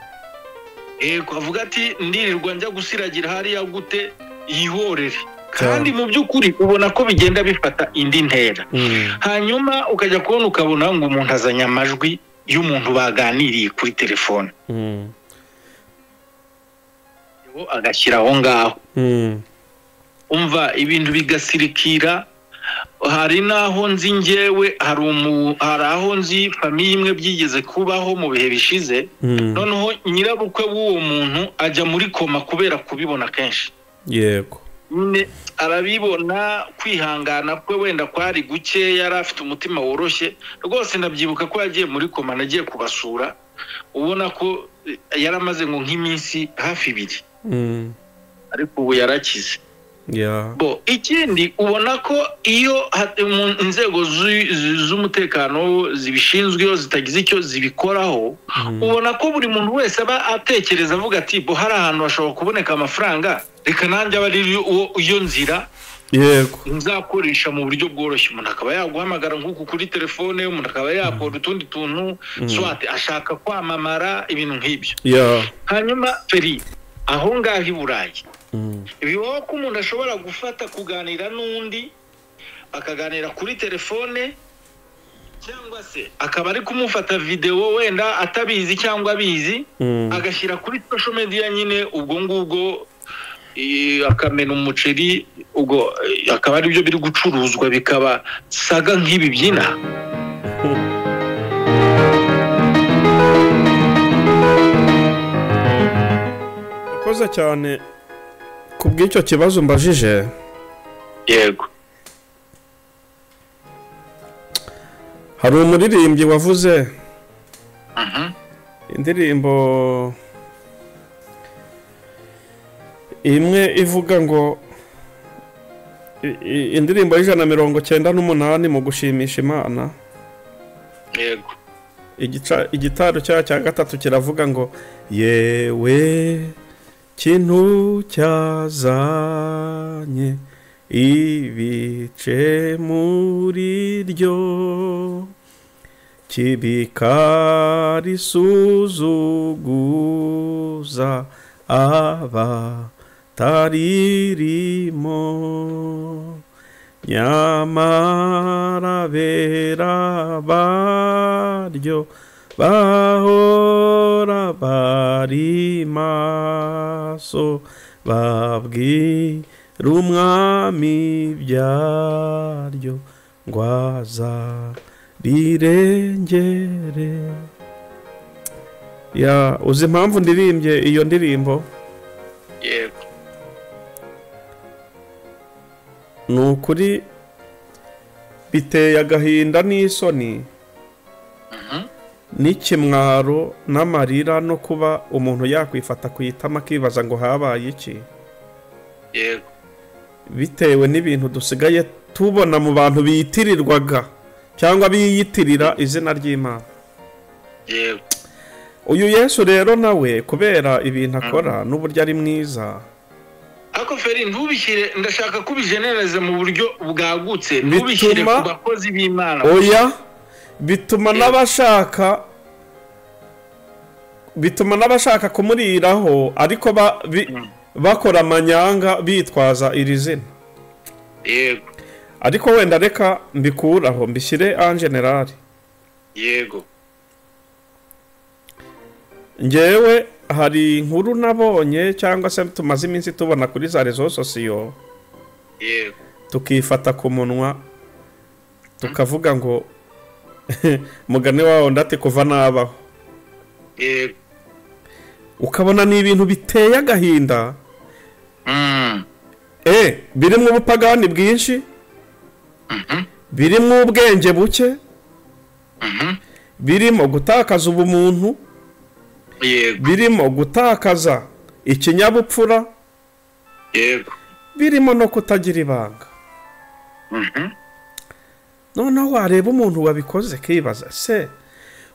yego, avuga ati ndirirwa njya gusiragira hariya gute, yihorere. Kandi mu by'ukuri ubona ko bigenda bifata indi ntera. Hanyuma ukajya kubona ukabona ngo umuntu azanye amajwi y'umuntu baganiriye kuri telefone, agashyira aho ngaho, umva ibintu bigasirikira. Hari naho nzi ngewe, hari aho nzi famiye imwe byigeze kubaho mu bihe bishize, noneho nyirabukwe w'uwo muntu ajya muri koma kubera kubibona kenshi. Yego nyine arabibona, kwihangana kwe wenda kwari guke, yari afite umutima woroshye rwose. Ndabyibuka ko yagiye muri koma, nagiye kubasura, ubona ko yaramaze ngo nk'iminsi hafi 2, ariko ubu yarakize. Bo ikindi ubona ko iyo inzego z'umutekano zibishinzwe iyo zitagize icyo zibikoraho, ubona ko buri muntu wese aba atekereza avuga ati bo hari ahantu hashobora kuboneka amafaranga, reka nanjye aba ari iyo nzira yego nzakoresha mu buryo bworoshye. Umuntu akaba yaguhamagara nk'uku kuri telefone, umuntu akaba yakora utundi tuntu, swate ashaka kwamamara, ibintu nk'ibyo. Hanyuma Feri, aho ngaho i Burayi bibaho ko umuntu ashobora gufata kuganira n'undi, bakaganira kuri telefone, Cyangwa se akaba ari kumufata videwo wenda atabizi cyangwa abizi, agashyira kuri social media nyine, ubwo ngubwo akamena umuceri, ubwo akaba ari byo biri gucuruzwa, bikaba saga nk'ibi byina. Urakoze cyane ku bw'icyo kibazo mbajije. Yego. Hari umuririmbyi wavuze indirimbo imwe ivuga ngo indirimbo y'198 mu gushimisha Imana. Yego. Igitaro cya gatatu kiravuga ngo yewe kintu cyazanye ibice muri ryo kibikarisuzuguza abataririmo, nyamara bera baryo bahora bari maso babwira umwami byaryo ngo azarirengere. Ya, uzi impamvu ndirimbye iyo ndirimbo? Yego. Ni ukuri biteye agahinda n'isoni n'ikimwaro n'amarira no kuba umuntu yakwifata ku itama akibaza ngo habaye iki. Yego. Bitewe n'ibintu dusigaye tubona mu bantu biyitirirwaga cyangwa biyitirira izina ry'Imana. Yego. Uyu Yesu rero nawe kubera ibintu akora n'uburyo ari mwiza. Ako Feri, ntubishyire, ndashaka kubijeneralize mu buryo bwagutse, ntubishyire ku bakozi b'Imana. Oya, bituma n'abashaka kumuriraho ariko bakora amanyanga bitwaza iri zina. Yego. Ariko wenda reka mbikuraho mbishyire en general. Yego. Njyewe hari inkuru nabonye cyangwa se tumaze iminsi tubona kuri za réseaux sociaux. Yego. Tukifata ku munwa tukavuga ngo mugane wawo ndate kuva nabaho. Yego. Ukabona ni ibintu biteye agahinda. Birimo ubupagani bwinshi, birimo ubwenge buke, birimo gutakaza ubumuntu, Yego. birimo gutakaza ikinyabupfura, Yego. birimo no kutagira ibanga. Noneho wareba umuntu wabikoze kibaza se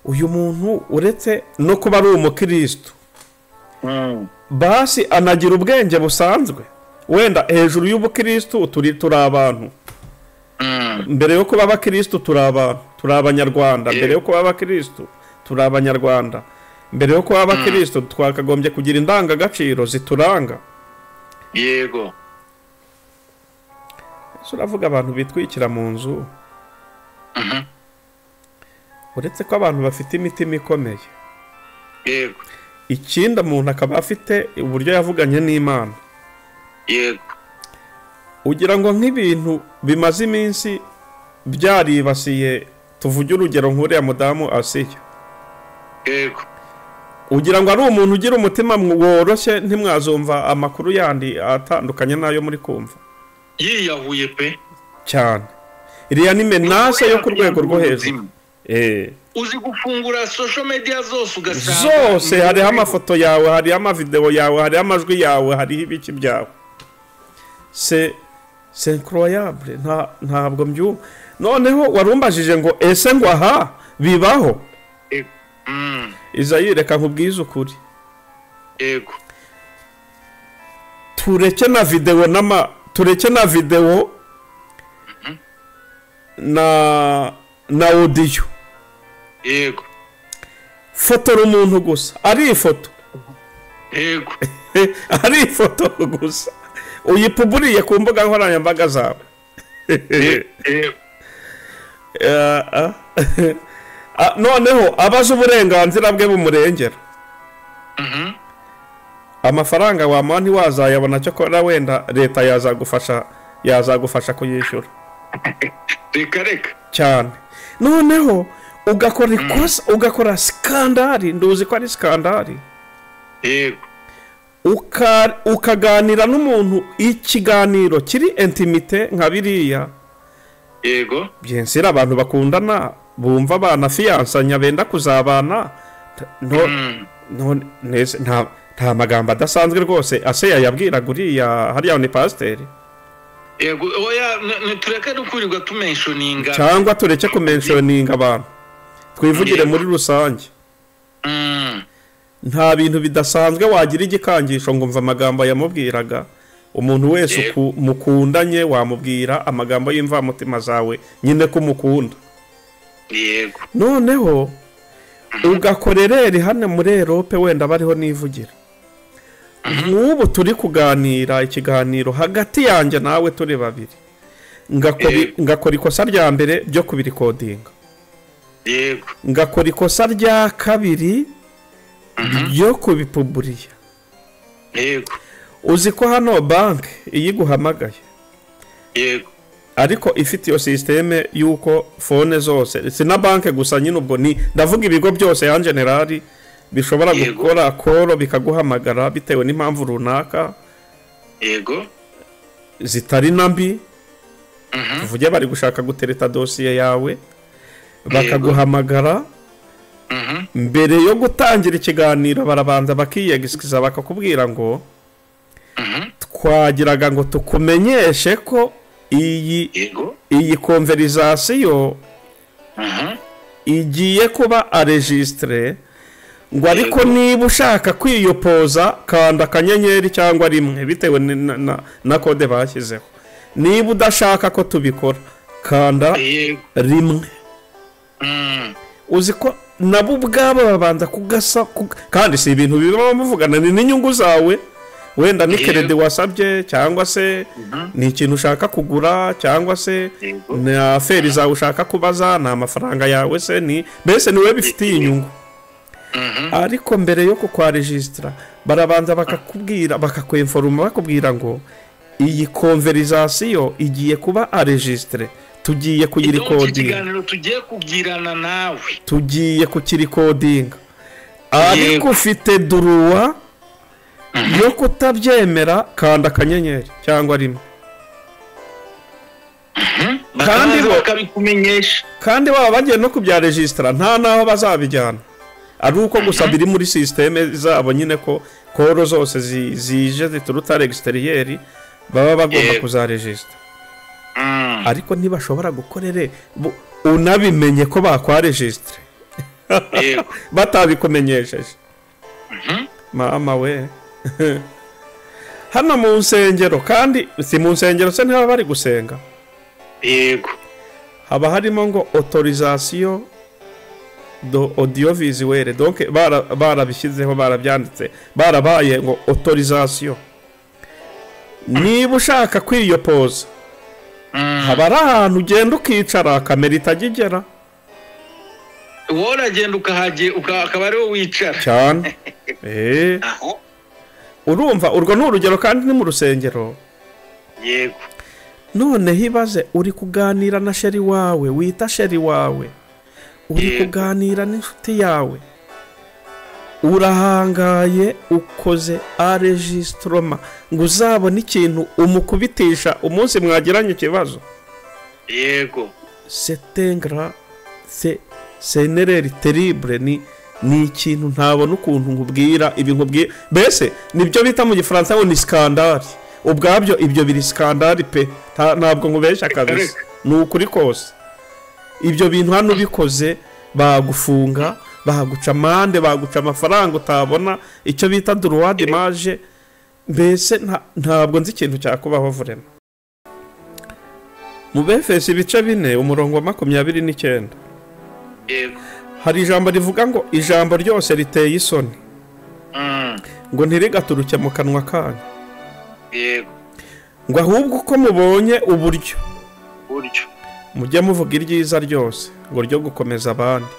uyu muntu uretse no kuba ari umukristo basi anagira ubwenge busanzwe, wenda hejuru y'ubukristo turi abantu. Mbere yo kuba abakristo turi abantu, turi abanyarwanda. Mbere yo kuba abakristo turi abanyarwanda. Mbere yo kuba abakristo twakagombye kugira indangagaciro zituranga. Yego. Ese uravuga abantu bitwikira mu nzu, uretse ko abantu bafite imitima ikomeye. Yego. Ikindi umuntu akaba afite uburyo yavuganye n'Imana. Yego. Ugira ngo nk'ibintu bimaze iminsi byaribasiye, tuvuge urugero nk'uriya mudamu Asiya. Yego. Ugira ngo ari umuntu ugira umutima woroshye, ntimwazumva amakuru yandi atandukanye n'ayo muri kumva. Yiyahuye pe cyane. Iriya ni menace yo ku rwego rwo hejuru. Uzi gufungura social media zose ugasanga zose hariho amafoto yawe, hariho amavideo yawe, hariho amajwi yawe, hariho ibiki byawe. C'est incroyable, ntabwo mbyumva. Noneho warumbajije ngo ese ngo aha bibaho? Izayi, reka nkubwize ukuri. Yego. Tureke na video tureke na video na audio. Yego. Fotora umuntu gusa, ari ifoto. Yego. Ari ifoto gusa uyipuburiye ku mbuga nkoranyambaga zawe. Noneho abaza uburenganzira bwe bumurengera. Amafaranga wamuha ntiwazayabona, cyakora wenda leta yazagufasha kuyishyura. Reka reka cyane. Noneho ugakora ikosa, ugakora scandale, nduzi ko ari scandale. Yego. Ukaganira n'umuntu ikiganiro kiri intimité nka biriya. Yego. Bien sûr abantu bakundana bumva bana fiyansanya benda kuzabana, nta magambo adasanzwe rwose ase yayabwiraga uriya hariya ni pasiteri. Yego, oya, tureke no kwirirwa tumenshoninga, cyangwa tureke kumenshoninga abantu, twivugire muri rusange. Nta bintu bidasanzwe wagira igikangisho ngo mva amagambo yamubwiraga. Umuntu wese mukundanye wamubwira amagambo y'imvamutima zawe nyine ko umukunda. Yego. Noneho ugakorerera hano muri Europe wenda bariho nivugira. Nk'ubu turi kuganira ikiganiro hagati yanjye nawe turi babiri, ngakora ikosa rya mbere ryo kubirikodinga. Yego. Ngakora ikosa rya kabiri ryo kubipuburiya. Yego. Uzi ko hano banki iyiguhamagaye. Yego. Ariko ifite iyo systeme yuko phone zose, si na banki gusa nyine, ubwo ni ndavuga ibigo byose ya generali bishobora gukora call bikaguhamagara bitewe n'impamvu runaka. Yego. Zitari nambi. Tuvuge bari gushaka gutereta dosiye yawe, bakaguhamagara. Mbere yo gutangira ikiganiro barabanza bakiyegisikiza bakakubwira ngo twagiraga ngo tukumenyeshe ko iyi conversation igiye kuba enregistré, ngo ariko niba ushaka kwiyopoza kanda akanyenyeri cyangwa rimwe bitewe na kode bashyizeho, niba udashaka ko tubikora kanda rimwe. Uzi ko nabo ubwabo babanza kugasa, kandi si ibintu biba bamuvugana, ni n'inyungu zawe, wenda ni credit wasabye cyangwa se ni ikintu ushaka kugura cyangwa se ni aferi zawe ushaka kubaza, ni amafaranga yawe se, ni mbese ni wowe bifitiye inyungu. Ariko mbere yo kukwaregistra barabanza bakakubwira, bakakwenforoma, bakubwira ngo iyi conversation igiye kuba enregistré, tugiye kuyirikodinga, ikiganiro tugiye kugirana nawe tugiye kukirikodinga, ariko ufite droit yo kutabyemera kanda akanyenyeri cyangwa rimwe. Kandi bakabikumenyesha, kandi baba bagiye no kubyaregistra nta naho bazabijyana, ari uko gusa biri muri systeme zabo nyine ko koro zose zije zituruta extérieur baba bagomba kuzaregistra. Ariko ntibashobora gukorere unabimenye ko bakwaregistre batabikumenyesheje. Mama we. Hano mu nsengero, kandi si mu nsengero se ntibaba bari gusenga. Yego. Haba harimo ngo autorisation do audiovisuel, donc barabishyizeho, barabyanditse, barabaye ngo autorisation. Niba ushaka kwiyopoza haba ari ahantu ugenda ukicara kamera itajya igera, wowe uragenda ukahagera akaba ariwo wicara cyane. Urumva urwo ni urugero, kandi ni mu rusengero. Yego. Noneho ibaze uri kuganira na sheri wawe, wita sheri wawe, uri kuganira n'inshuti yawe, urahangaye ukoze enregistrement ngo uzabone ikintu umukubitisha umunsi mwagiranye ikibazo. Yego. C'est ingrat, c'est une erreur terrible, ni ikintu ntabona ukuntu nkubwira ibi nkubwira, mbese nibyo bita mu gifaransa ngo ni scandale. Ubwabyo ibyo biri scandale pe, ntabwo nkubesha kabisa, ni ukuri kose. Ibyo bintu hano ubikoze bagufunga, baguca amande, baguca amafaranga utabona, icyo bita droit d'image, mbese ntabwo nzi ikintu cyakubaho vraiment. Mu Befeso ibice 4 umurongo wa 29 hari ijambo rivuga ngo ijambo ryose riteye isoni ngo ntirigaturuke mu kanwa kanyu. Yego. Ngo ahubwo uko mubonye uburyo Mujye muvuga iryiza ryose ngo ryo gukomeza abandi,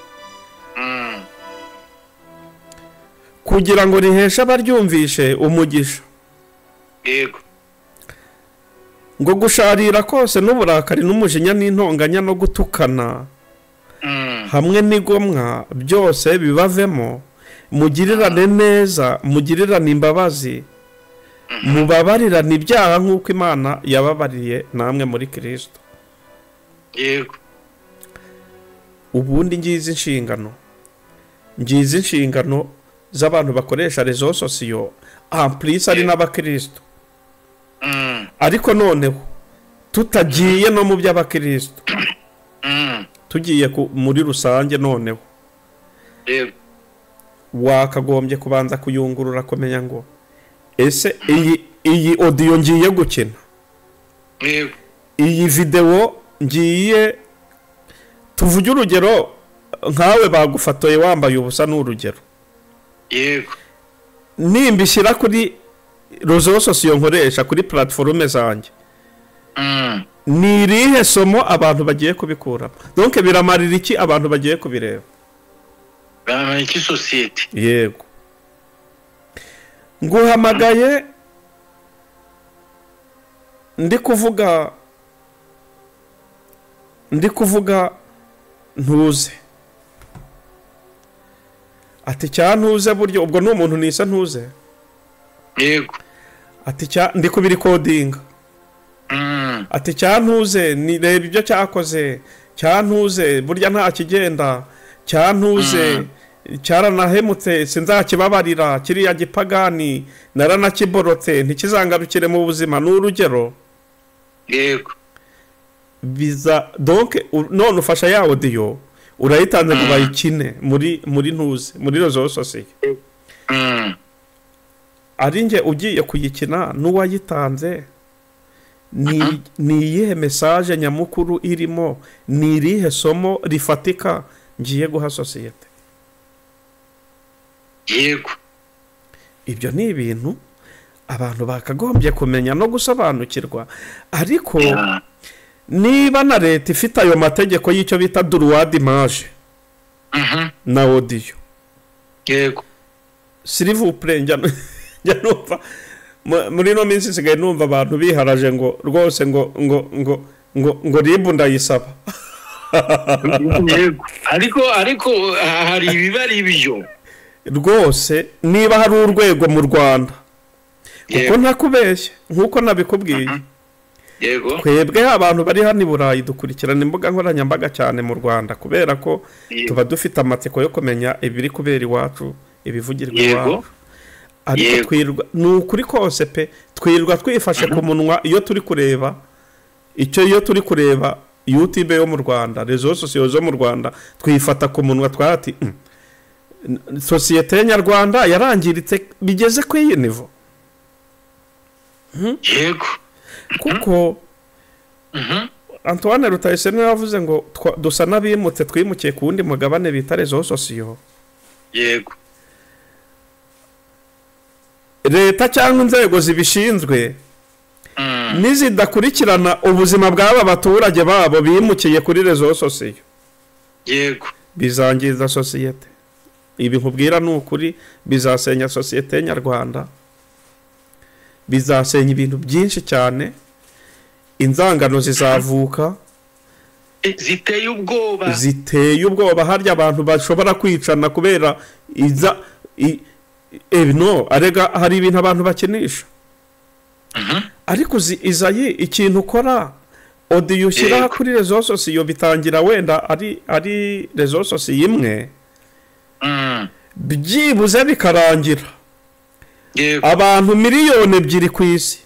kugira ngo riheshe abaryumvishe umugisha. Yego. Ngo gusharira kose n'uburakari n'umujinya n'intonganya no gutukana hamwe n'igomwa byose bibavemo, mugirirane neza, mugirirane imbabazi, mubabarirane ibyaha nk'uko Imana yababariye namwe muri Kristo. Yego. Ubundi ngizi inshingano z'abantu bakoresha réseaux sociaux, en plus ari n'abakristo. Ariko noneho tutagiye no mu by'abakristo, tugiye muri rusange noneho. Yego. Wakagombye kubanza kuyungurura kumenya ngo ese iyi audio ngiye gukina, yego, iyi video ngiye, tuvuge urugero nkawe bagufatoye wambaye ubusa n'urugero, yego, nimbishyira kuri réseaux sociaux nkoresha kuri platforme zanjye, ni irihe somo abantu bagiye kubikuramo? Donc biramarira iki abantu bagiye kubireba? Biramarira iki societe? Yego. Nguhamagaye ndi kuvuga ntuze, ati cya ntuze buryo ubwo ni umuntu nisa ntuze. Yego. Ati cya ndi kubirikodinga. Ati cya ntuze ni reba ibyo cyakoze, cya ntuze burya nta kigenda, cya ntuze cyaranahemutse sinzakibabarira, kiriya gipagani naranakiborotse ntikizangarukire mu buzima, n'urugero. Yego. Biza donc none ufasha ya audio urayitanze ngo bayikine muri ntuze muri réseaux sociaux. Ari nge ugiye kuyikina n'uwayitanze, ni iyihe message nyamukuru irimo, ni irihe somo rifatika ngiye guha societe? Yego. Ibyo ni ibintu abantu bakagombye kumenya no gusobanukirwa. Ariko niba na leta ifite ayo mategeko y'icyo bita droit d'image na audio, yego, s'il vous plaît, njya numva muri no minsi nsigaye numva abantu biharaje ngo rwose ngo ngo ngo ngo ngo ribu ndayisaba. Yego. Ariko hari ibibari ibyo rwose. Niba hari urwego mu Rwanda, kuko ntakubeshye nkuko nabikubwiye, yego, twebwe abantu bari hano i Burayi dukurikirana imbuga nkoranyambaga cyane mu Rwanda, kubera ko tuba dufite amatsiko yo kumenya ibiri kubera iwacu, ibivugirwa iwacu. Ariko twirwa, ni ukuri kose pe, twirwa twifashe ku munwa iyo turi kureba icyo, iyo turi kureba YouTube yo mu Rwanda, réseaux sociaux zo mu Rwanda, twifata ku munwa twati societe nyarwanda yarangiritse bigeze ku iyi niveau. Yego. Kuko Antoine Rutayisire yavuze ngo dusa n'abimutse twimukiye ku wundi mugabane bita réseaux sociaux. Yego. Leta cyangwa inzego zibishinzwe nizidakurikirana ubuzima bw'aba baturage babo bimukiye kuri réseaux sociaux, yego, bizangiza societe. Ibi nkubwira ni ukuri, bizasenya societe nyarwanda, bizasenya ibintu byinshi cyane, inzangano zizavuka ziteye ubwoba, ziteye ubwoba. Harya abantu bashobora kwicana kubera iza no arega hari ibintu abantu bakinisha. Ariko izayi ikintu ukora audio ushyira kuri réseaux sociaux bitangira wenda ari réseaux sociaux imwe, byibuze bikarangira abantu 2 miliyoni ku isi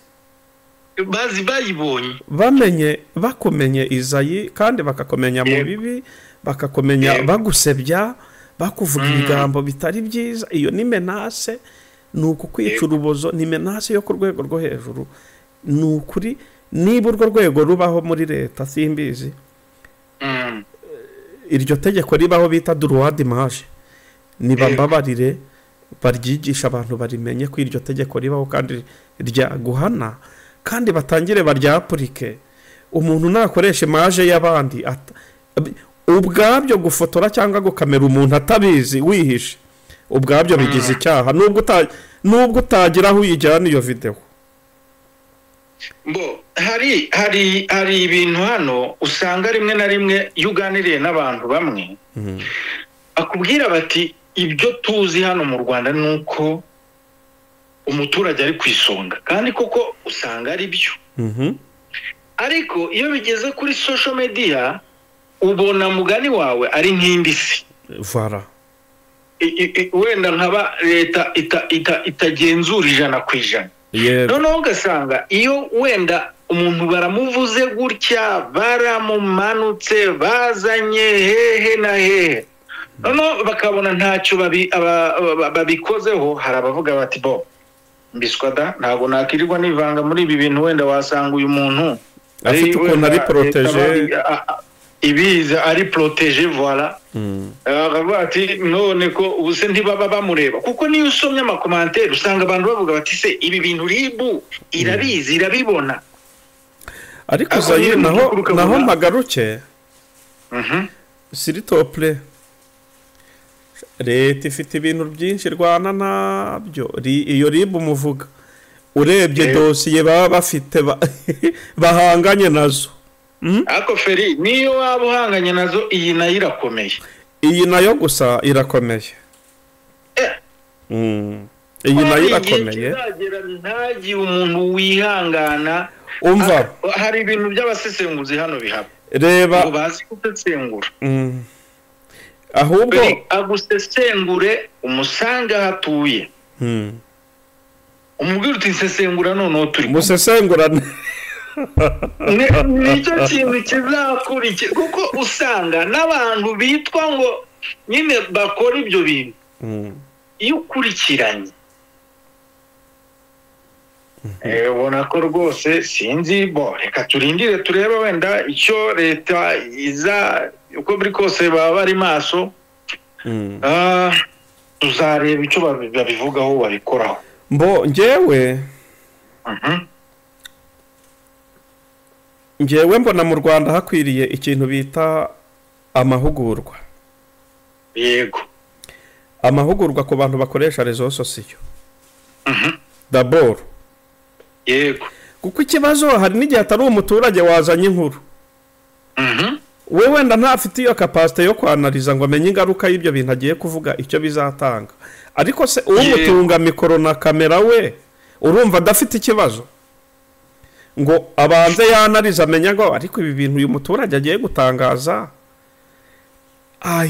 bazi bayibonye, bamenye, bakumenye Izayi, kandi bakakumenya mu bibi, bakakumenya bagusebya, bakuvuga ibigambo bitari byiza. Iyo ni menace, ni ukukwica urubozo, ni menace yo ku rwego rwo hejuru. Ni ukuri, niba urwo rwego rubaho muri leta simbizi, iryo tegeko ribaho bita droit d'image, nibambabarire baryigisha abantu barimenye ko iryo tegeko ribaho kandi ryaguhana, kandi batangire baryapurike. Umuntu nakoresha image y'abandi, ubwabyo gufotora cyangwa gukamera umuntu atabizi wihishe, ubwabyo bigize icyaha, nubwo utagira aho uyijyana iyo videwo. Mbo hari ibintu hano usanga rimwe na rimwe iyo uganiriye n'abantu bamwe akubwira bati ibyo tuzi hano mu Rwanda ni uko umuturage ari ku isonga, kandi koko usanga ari byo. Ariko iyo bigeze kuri social media ubona mugani wawe ari nk'indi si. Voilà. Wenda nkaba leta itagenzura 100%. Noneho ugasanga iyo wenda umuntu baramuvuze gutya, baramumanutse, bazanye hehe na hehe, noneho bakabona ntacyo babikozeho. Hari abavuga bati bo mbiswa da, ntabwo nakirirwa nivanga muri ibi bintu, wenda wasanga uyu muntu afite ukuntu ari protégé, ibiza ari protégé, voilà. Bakavuga ati none ko ubu se ntibaba bamureba, kuko niyo usomye amakomantere usanga abantu bavuga bati se ibi bintu RIB irabizi, irabibona. Ariko Zayire, naho mpagaruke, s'il te plaît, leta ifite ibintu byinshi irwana nabyo. Iyo RIB umuvuga, urebye dosiye baba bafite bahanganye nazo. Ako feri niyo waba uhanganye nazo, iyi nayo irakomeye. Iyi nayo gusa irakomeye. Iyi nayo irakomeye. Ntagire umuntu wihangana. Umva, hari ibintu by'abasesenguzi hano bihaba. Reba, ngo bazi gusesengura. Ahubwo agusesengure umusange aho atuye. Umubwire uti nsesengura noneho turi. Musesengurane. Nicyo kintu kizakurikira, kuko usanga n'abantu bitwa ngo nyine bakora ibyo bintu, iyo ukurikiranye ubona ko rwose sinzi. Bo reka turindire turebe wenda icyo leta iza, uko biri kose baba bari maso, tuzareba icyo babivugaho, babikoraho. Mbo njyewe mbona mu Rwanda hakwiriye ikintu bita amahugurwa. Yego. Amahugurwa ku bantu bakoresha réseaux sociaux. D'abord. Yego. Kuko ikibazo hari n'igihe atari umuturage wazanye inkuru. We wenda ntafite iyo capacité yo kwanaliza ngo amenye ingaruka y'ibyo bintu agiye kuvuga icyo bizatanga. Ariko se umutunga mikoro na kamera we urumva adafite ikibazo ngo abanze yanaliza amenya ngo ariko ibi bintu uyu muturage agiye gutangaza,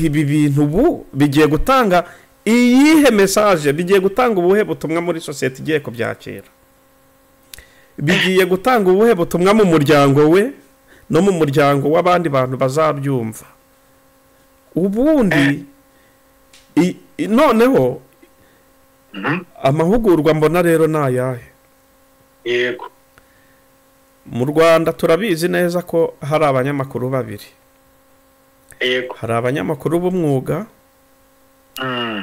ibi bintu ubu bigiye gutanga iyihe message, bigiye gutanga ubuhe butumwa muri society igiye kubyakira, bigiye gutanga ubuhe butumwa mu muryango we no mu muryango w'abandi bantu bazabyumva. Ubundi noneho amahugurwa mbona rero nayahe. Yego. Mu Rwanda turabizi neza ko hari abanyamakuru babiri. Yego. Hari abanyamakuru b'umwuga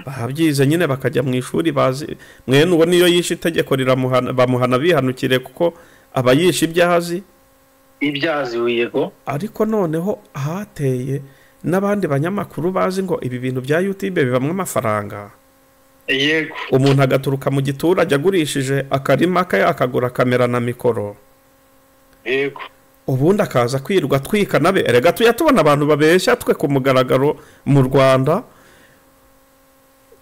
babyize nyine bakajya mu ishuri, bazi mwene uwo niyo yishe itegeko riramuhana, bamuhana bihanukire kuko aba yishe ibyahazi. Ibyazi, yego. Ariko noneho hateye n'abandi banyamakuru bazi ngo ibi bintu bya YouTube bibamwe amafaranga. Yego. Umuntu agaturuka mu giturage agurishije akarima ke akagura kamera na mikoro. Yego. Ubundi akaza kwirwa twika nabe. Erega tuyatubona abantu babeshya twe ku mugaragaro mu Rwanda.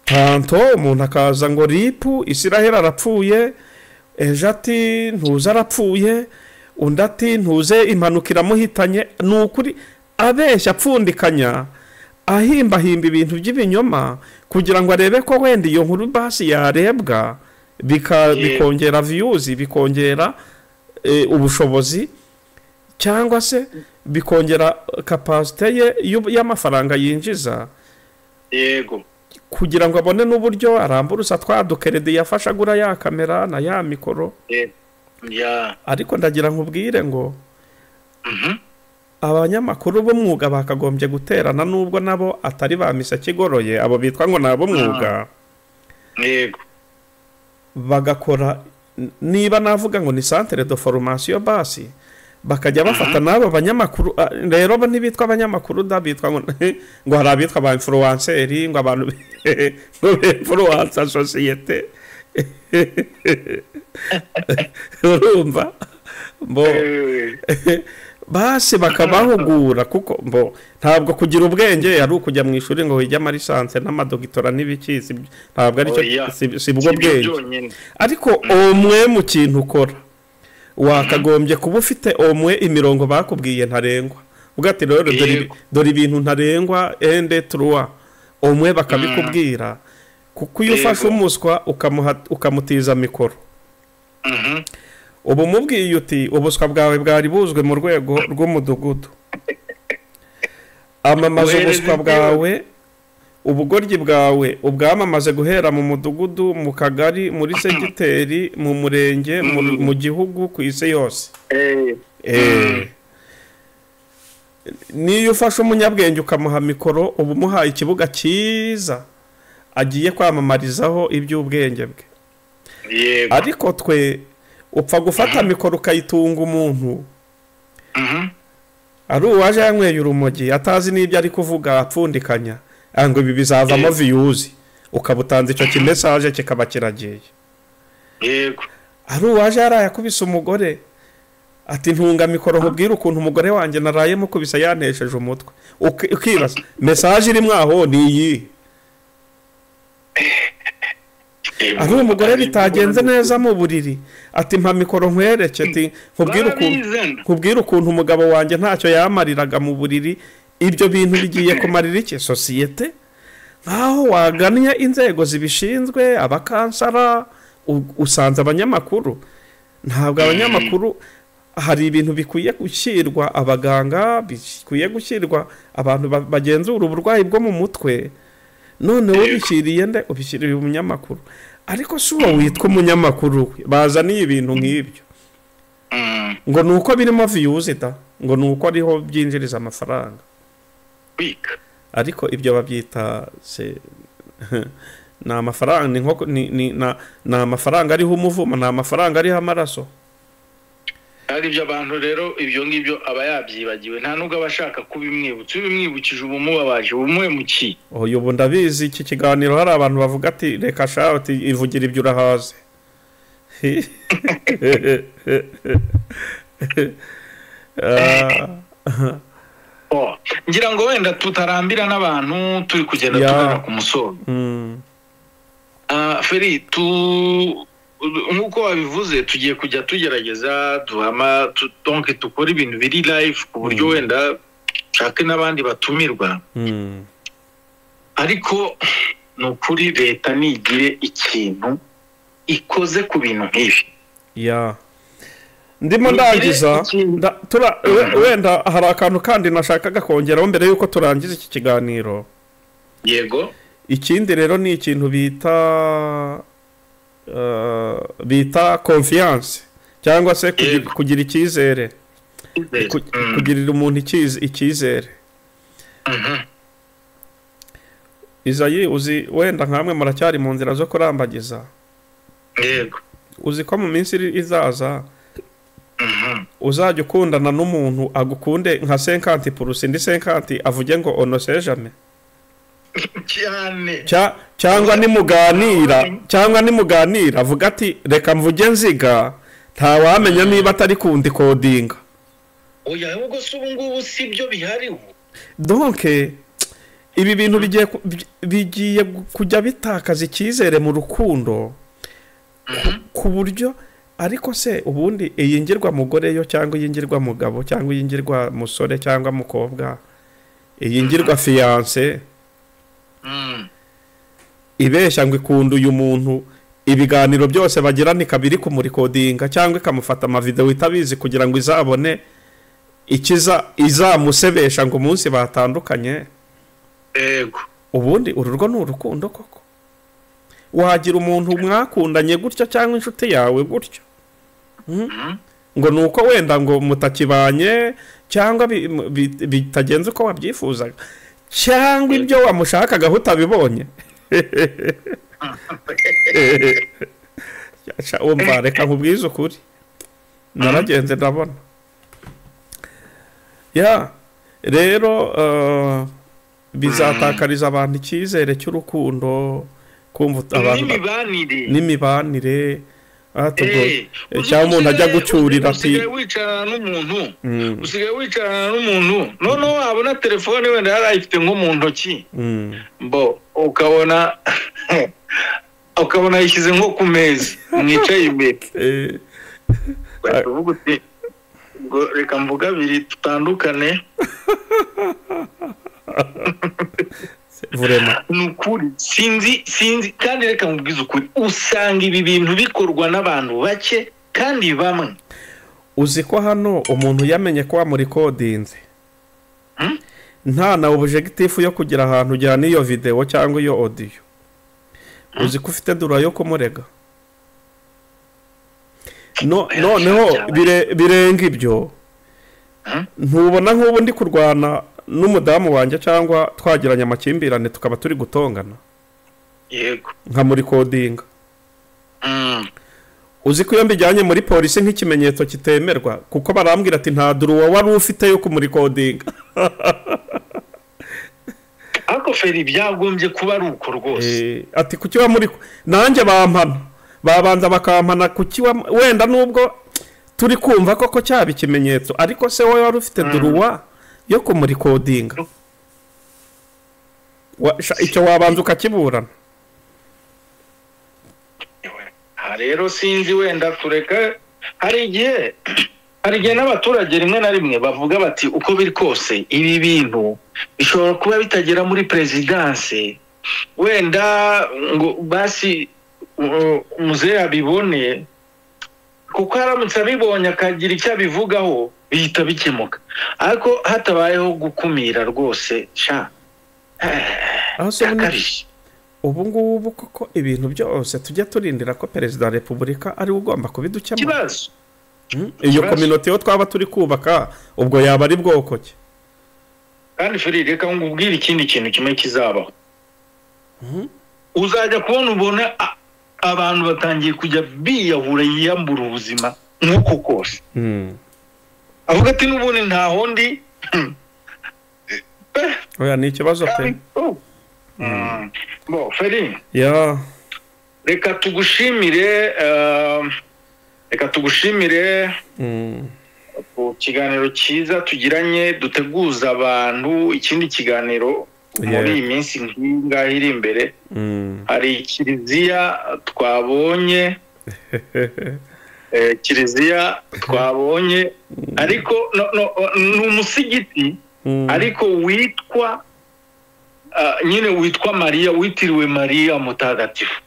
Tanto umuntu akaza ngo ripu Israel arapfuye, ejo ati ntuze arapfuye, undi ati ntuze impanuka iramuhitanye. Ni ukuri abeshya apfundikanya, ahimbahimba ibintu by'ibinyoma kugira ngo arebe ko wenda iyo nkuru basi yarebwa, bikongera views, bikongera ubushobozi, cyangwa se bikongera capacité ye y'amafaranga yinjiza. Yego. Kugira ngo abone n'uburyo aramburusa twa dukeredi yafasha agura ya kamera na ya mikoro. Ariko ndagira nkubwire ngo abanyamakuru b'umwuga bakagombye guterana, nubwo nabo atari ba misaki igoroye, abo bitwa ngo nabo mwuga. Yego. Bagakora, niba navuga ngo ni centre de formation basi, Bakajya bafata n'abo banyamakuru, rero bo ntibitwa abanyamakuru da, bitwa ngo hari abitwa ba influencer, ngo abantu ngo influencer societe. Urumva bo basi bakabahugura, kuko mbo ntabwo kugira ubwenge ari ukujya mu ishuri ngo wige amalisanse n'amadogitora n'ibiki, ntabwo ari cyo, si bwo bwenge. Ariko omwe mu kintu ukora wakagombye kuba ufite omwe imirongo bakubwiye ntarengwa, uvuga ati rero dore ibintu ntarengwa ende truwa, omwe bakabikubwira. Kuko iyo ufashe umuswa ukamutiza mikoro, ubu mubwiye uti ubuswa bwawe bwari buzwe mu rwego rw'umudugudu, amamaza ubuswa bwawe, ubugoryi bwawe ubwamamaze guhera mu mudugudu, mu kagari, muri segiteri, mu murenge, mu gihugu, ku isi yose. Niyo ufashe umunyabwenge ukamuha mikoro, uba umuhaye ikibuga cyiza agiye kwamamarizaho iby'ubwenge bwe. Ariko twe upfa gufata mikoro ukayitunga umuntu ari uwaje yanyweye urumogi atazi n'ibyo ari kuvuga, apfundikanya ngo ibi bizavamo views, ukabutanze icyo kimessage kikaba kiragiye. Yego. Ari uwaje yarayakubise umugore ati ntunga mikoro nkubwire ukuntu umugore wanjye naraye mukubise yantesheje umutwe, ukibaza message iri mwaho ni iyi. Ari umugore bitagenze neza mu buriri ati mpa mikoro nkwereke, ati nkubwire ukuntu umugabo wanjye ntacyo yamariraga mu buriri. Ibyo bintu bigiye kumarira iki sosiyete? Nkaho wagannye inzego zibishinzwe, abakansara, usanze abanyamakuru. Ntabwo abanyamakuru, hari ibintu bikwiye gushyirwa abaganga, bikwiye gushyirwa abantu bagenzura uburwayi bwo mu mutwe. None ubishyiriye nde? Ubishyiriye umunyamakuru. Ariko si uwo witwa umunyamakuru bazaniye ibintu nk'ibyo ngo ni uko birimo views da, ngo ni uko ariho byinjiriza amafaranga. Ariko ibyo babyita se ni amafaranga, ni nko ni amafaranga ariho umuvumo, ni amafaranga ariho amaraso. Ari ibyo abantu rero ibyo ngibyo aba yabyibagiwe, nta nubwo aba ashaka kubimwibutsa. Ubimwibukije ubu mubabaje, ubumuhemukiye. Oyo ubu ndabizi iki kiganiro hari abantu bavuga ati reka sha, ati ivugira ibyo urahaze. Ngira ngo wenda tutarambira n'abantu, turi kugenda tugana ku musozo. Feri, nk'uko wabivuze tugiye kujya tugerageza duhama, donc dukora ibintu biri live ku buryo wenda nshake n'abandi batumirwa. Ariko ni ukuri leta nigire ikintu ikoze ku bintu nk'ibi. Ndimo ndangiza, wenda hari akantu kandi nashakaga kongeraho mbere yuko turangiza iki kiganiro. Yego. Ikindi rero ni ikintu bita confiance, cyangwa se kugira icyizere, kugirira umuntu icyizere. Izayi, uzi wenda nkamwe muracyari mu nzira zo kurambagiza. Yego. Uzi ko mu minsi izaza uzajya ukundana n'umuntu agukunde nka 50% indi 50 avuge ngo on ne sait jamais. Cyane. Cyangwa nimuganira avuga ati reka mvuge nziga, ntawamenya niba atari kundi kodinga. Oya, ahubwo se ubu ngubu si byo bihariho. Donc ibi bintu bigiye kujya bitakaza icyizere mu rukundo ku buryo. Ariko se ubundi iyingirwa mugore yo, cyangwa iyingirwa mugabo, cyangwa iyingirwa musore cyangwa mukobwa, iyingirwa fiance ibeshya ngo ikunda uyu muntu, ibiganiro byose bagirana ikabiri kumurikodinga cyangwa ikamufata amavideo itabizi kugira ngo izabone ikiza izamusebesha ngo umunsi batandukanye. Yego. Ubundi ururwo ni urukundo koko? Wagira umuntu mwakundanye gutyo cyangwa inshuti yawe gutyo ngo nuko wenda ngo mutakibanye cyangwa bitagenze uko wabyifuzaga, cyangwa ibyo wamushakaga utabibonye. Umva reka nkubwize ukuri, naragenze ndabona. Ya rero bizatakariza abantu icyizere cy'urukundo, kumva abantu n'imibanire cyangwa umuntu ajya gucyurira ati usigaye wicarana n'umuntu, usigaye wicarana n'umuntu noneho wabona telefone wenda yari ayifite nko mu ntoki, mbo ukabona yishyize nko ku meza mwicaye imbere, uvuga uti reka mvuga abiri tutandukane. Ni ukuri sinzi kandi reka mubwize ukuri, usanga ibi bintu bikorwa n'abantu bake kandi bamwe. Uzi ko hano umuntu yamenye ko wamurikodinze nta na objectif yo kugira ahantu ujyana iyo video cyangwa iyo audio, uzi ko ufite dura yo kumurega. Noneho birenga ibyo, ntubona nk'ubu ndi kurwana n'umudamu wanjye cyangwa twagiranye amakimbirane tukaba turi gutongana, yego nkamurikodinga. Uzi ko iyo mbijyanye muri polisi nk'ikimenyetso kitemerwa, kuko barambwira ati nta duruwa wari ufite yo kumurikodinga. Ariko feri byagombye kuba ari uko rwose. Ati kuki wamuri nanjye bampana, babanza bakampana kuki wenda nubwo turi kumva koko cyaba ikimenyetso, ariko se wowe wari ufite duruwa yo kumurikodinga, icyo wabanza ukakiburana. Rero sinzi wenda tureka, hari igihe n'abaturage rimwe na rimwe bavuga bati uko biri kose ibi bintu bishobora kuba bitagera muri perezidanse, wenda ngo basi muzehe abibone, kuko aramutse abibonye akagira icyo abivugaho bihita bikemuka, ariko hatabayeho gukumira rwose sha. Ubu ngubu koko ibintu byose tujya turindira ko perezida wa repubulika ari ugomba kubidukemura. Iyo community yo twaba turi kubaka ubwo yaba ari bwoko ki? Kandi Feri reka ngubwire ikindi kintu kimwe kizabaho. Uzajya kubona ubona abantu batangiye kujya biyahura yiyambura ubuzima nk'uko kose. Avuga ati n'ubundi ntaho ndi. Oya ni ikibazo pe. Bo Feri, ya reka tugushimire, ku kiganiro cyiza tugiranye, duteguza abantu ikindi kiganiro muri iyi minsi nk'ingahe iri imbere. Hari kiliziya twabonye, ariko ni umusigiti ariko witwa nyine witwa Mariya, witiriwe Mariya mutagatifu,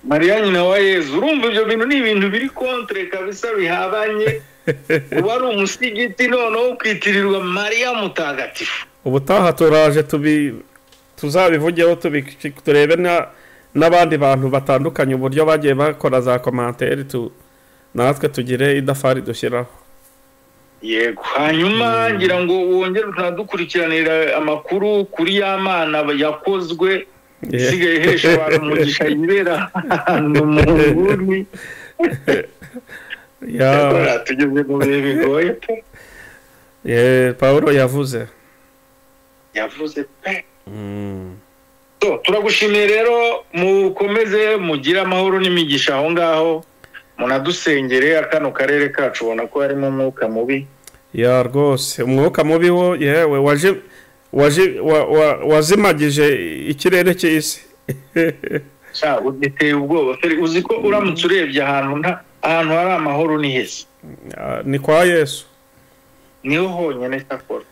Mariya nyina wa Yezu. Urumva ibyo bintu ni ibintu biri contre kabisa, bihabanye. Uba ari umusigiti noneho ukitirirwa Mariya mutagatifu. Ubutaha turaje tuzabivugeho, turebe n'abandi bantu batandukanye uburyo bagiye bakora za commentaire, natwe tugire idafari dushyiraho. Yego, hanyuma ngira ngo wongere utadukurikiranira amakuru kuri ya mana yakozwe isigaye ihesha abantu umugisha yibera ahantu mu nguni. Ya tugeze mu bihe bigoye pe. Paulo yavuze pe. Turagushimiye rero, mukomeze mugire amahoro n'imigisha aho ngaho, munadusengere akano karere kacu ubona ko harimo umwuka mubi. Ya rwose umwuka mubi wo yewe wazimagije ikirere cy'isi. Sha uteye ubwoba Feri, uzi ko uramutse urebye ahantu hari amahoro ni heza, ni kwa Yesu niho honyine cyakora.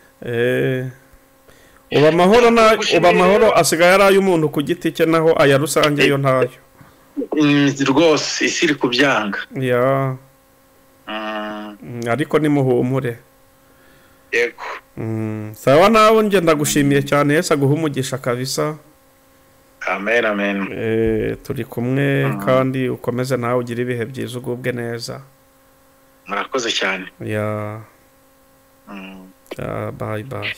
Uba amahoro na uba amahoro asigaye ari ay'umuntu ku giti cye, naho aya rusange yo ntayo. Rwose isi iri kubyanga. Ya ariko nimuhumure. Yego. Sawa nawe nge ndagushimiye cyane, Yesu aguhe umugisha kabisa. Amen, amen. Turi kumwe kandi ukomeze nawe ugire ibihe byiza, ugubwe neza. Murakoze cyane. Ya. Bye bye.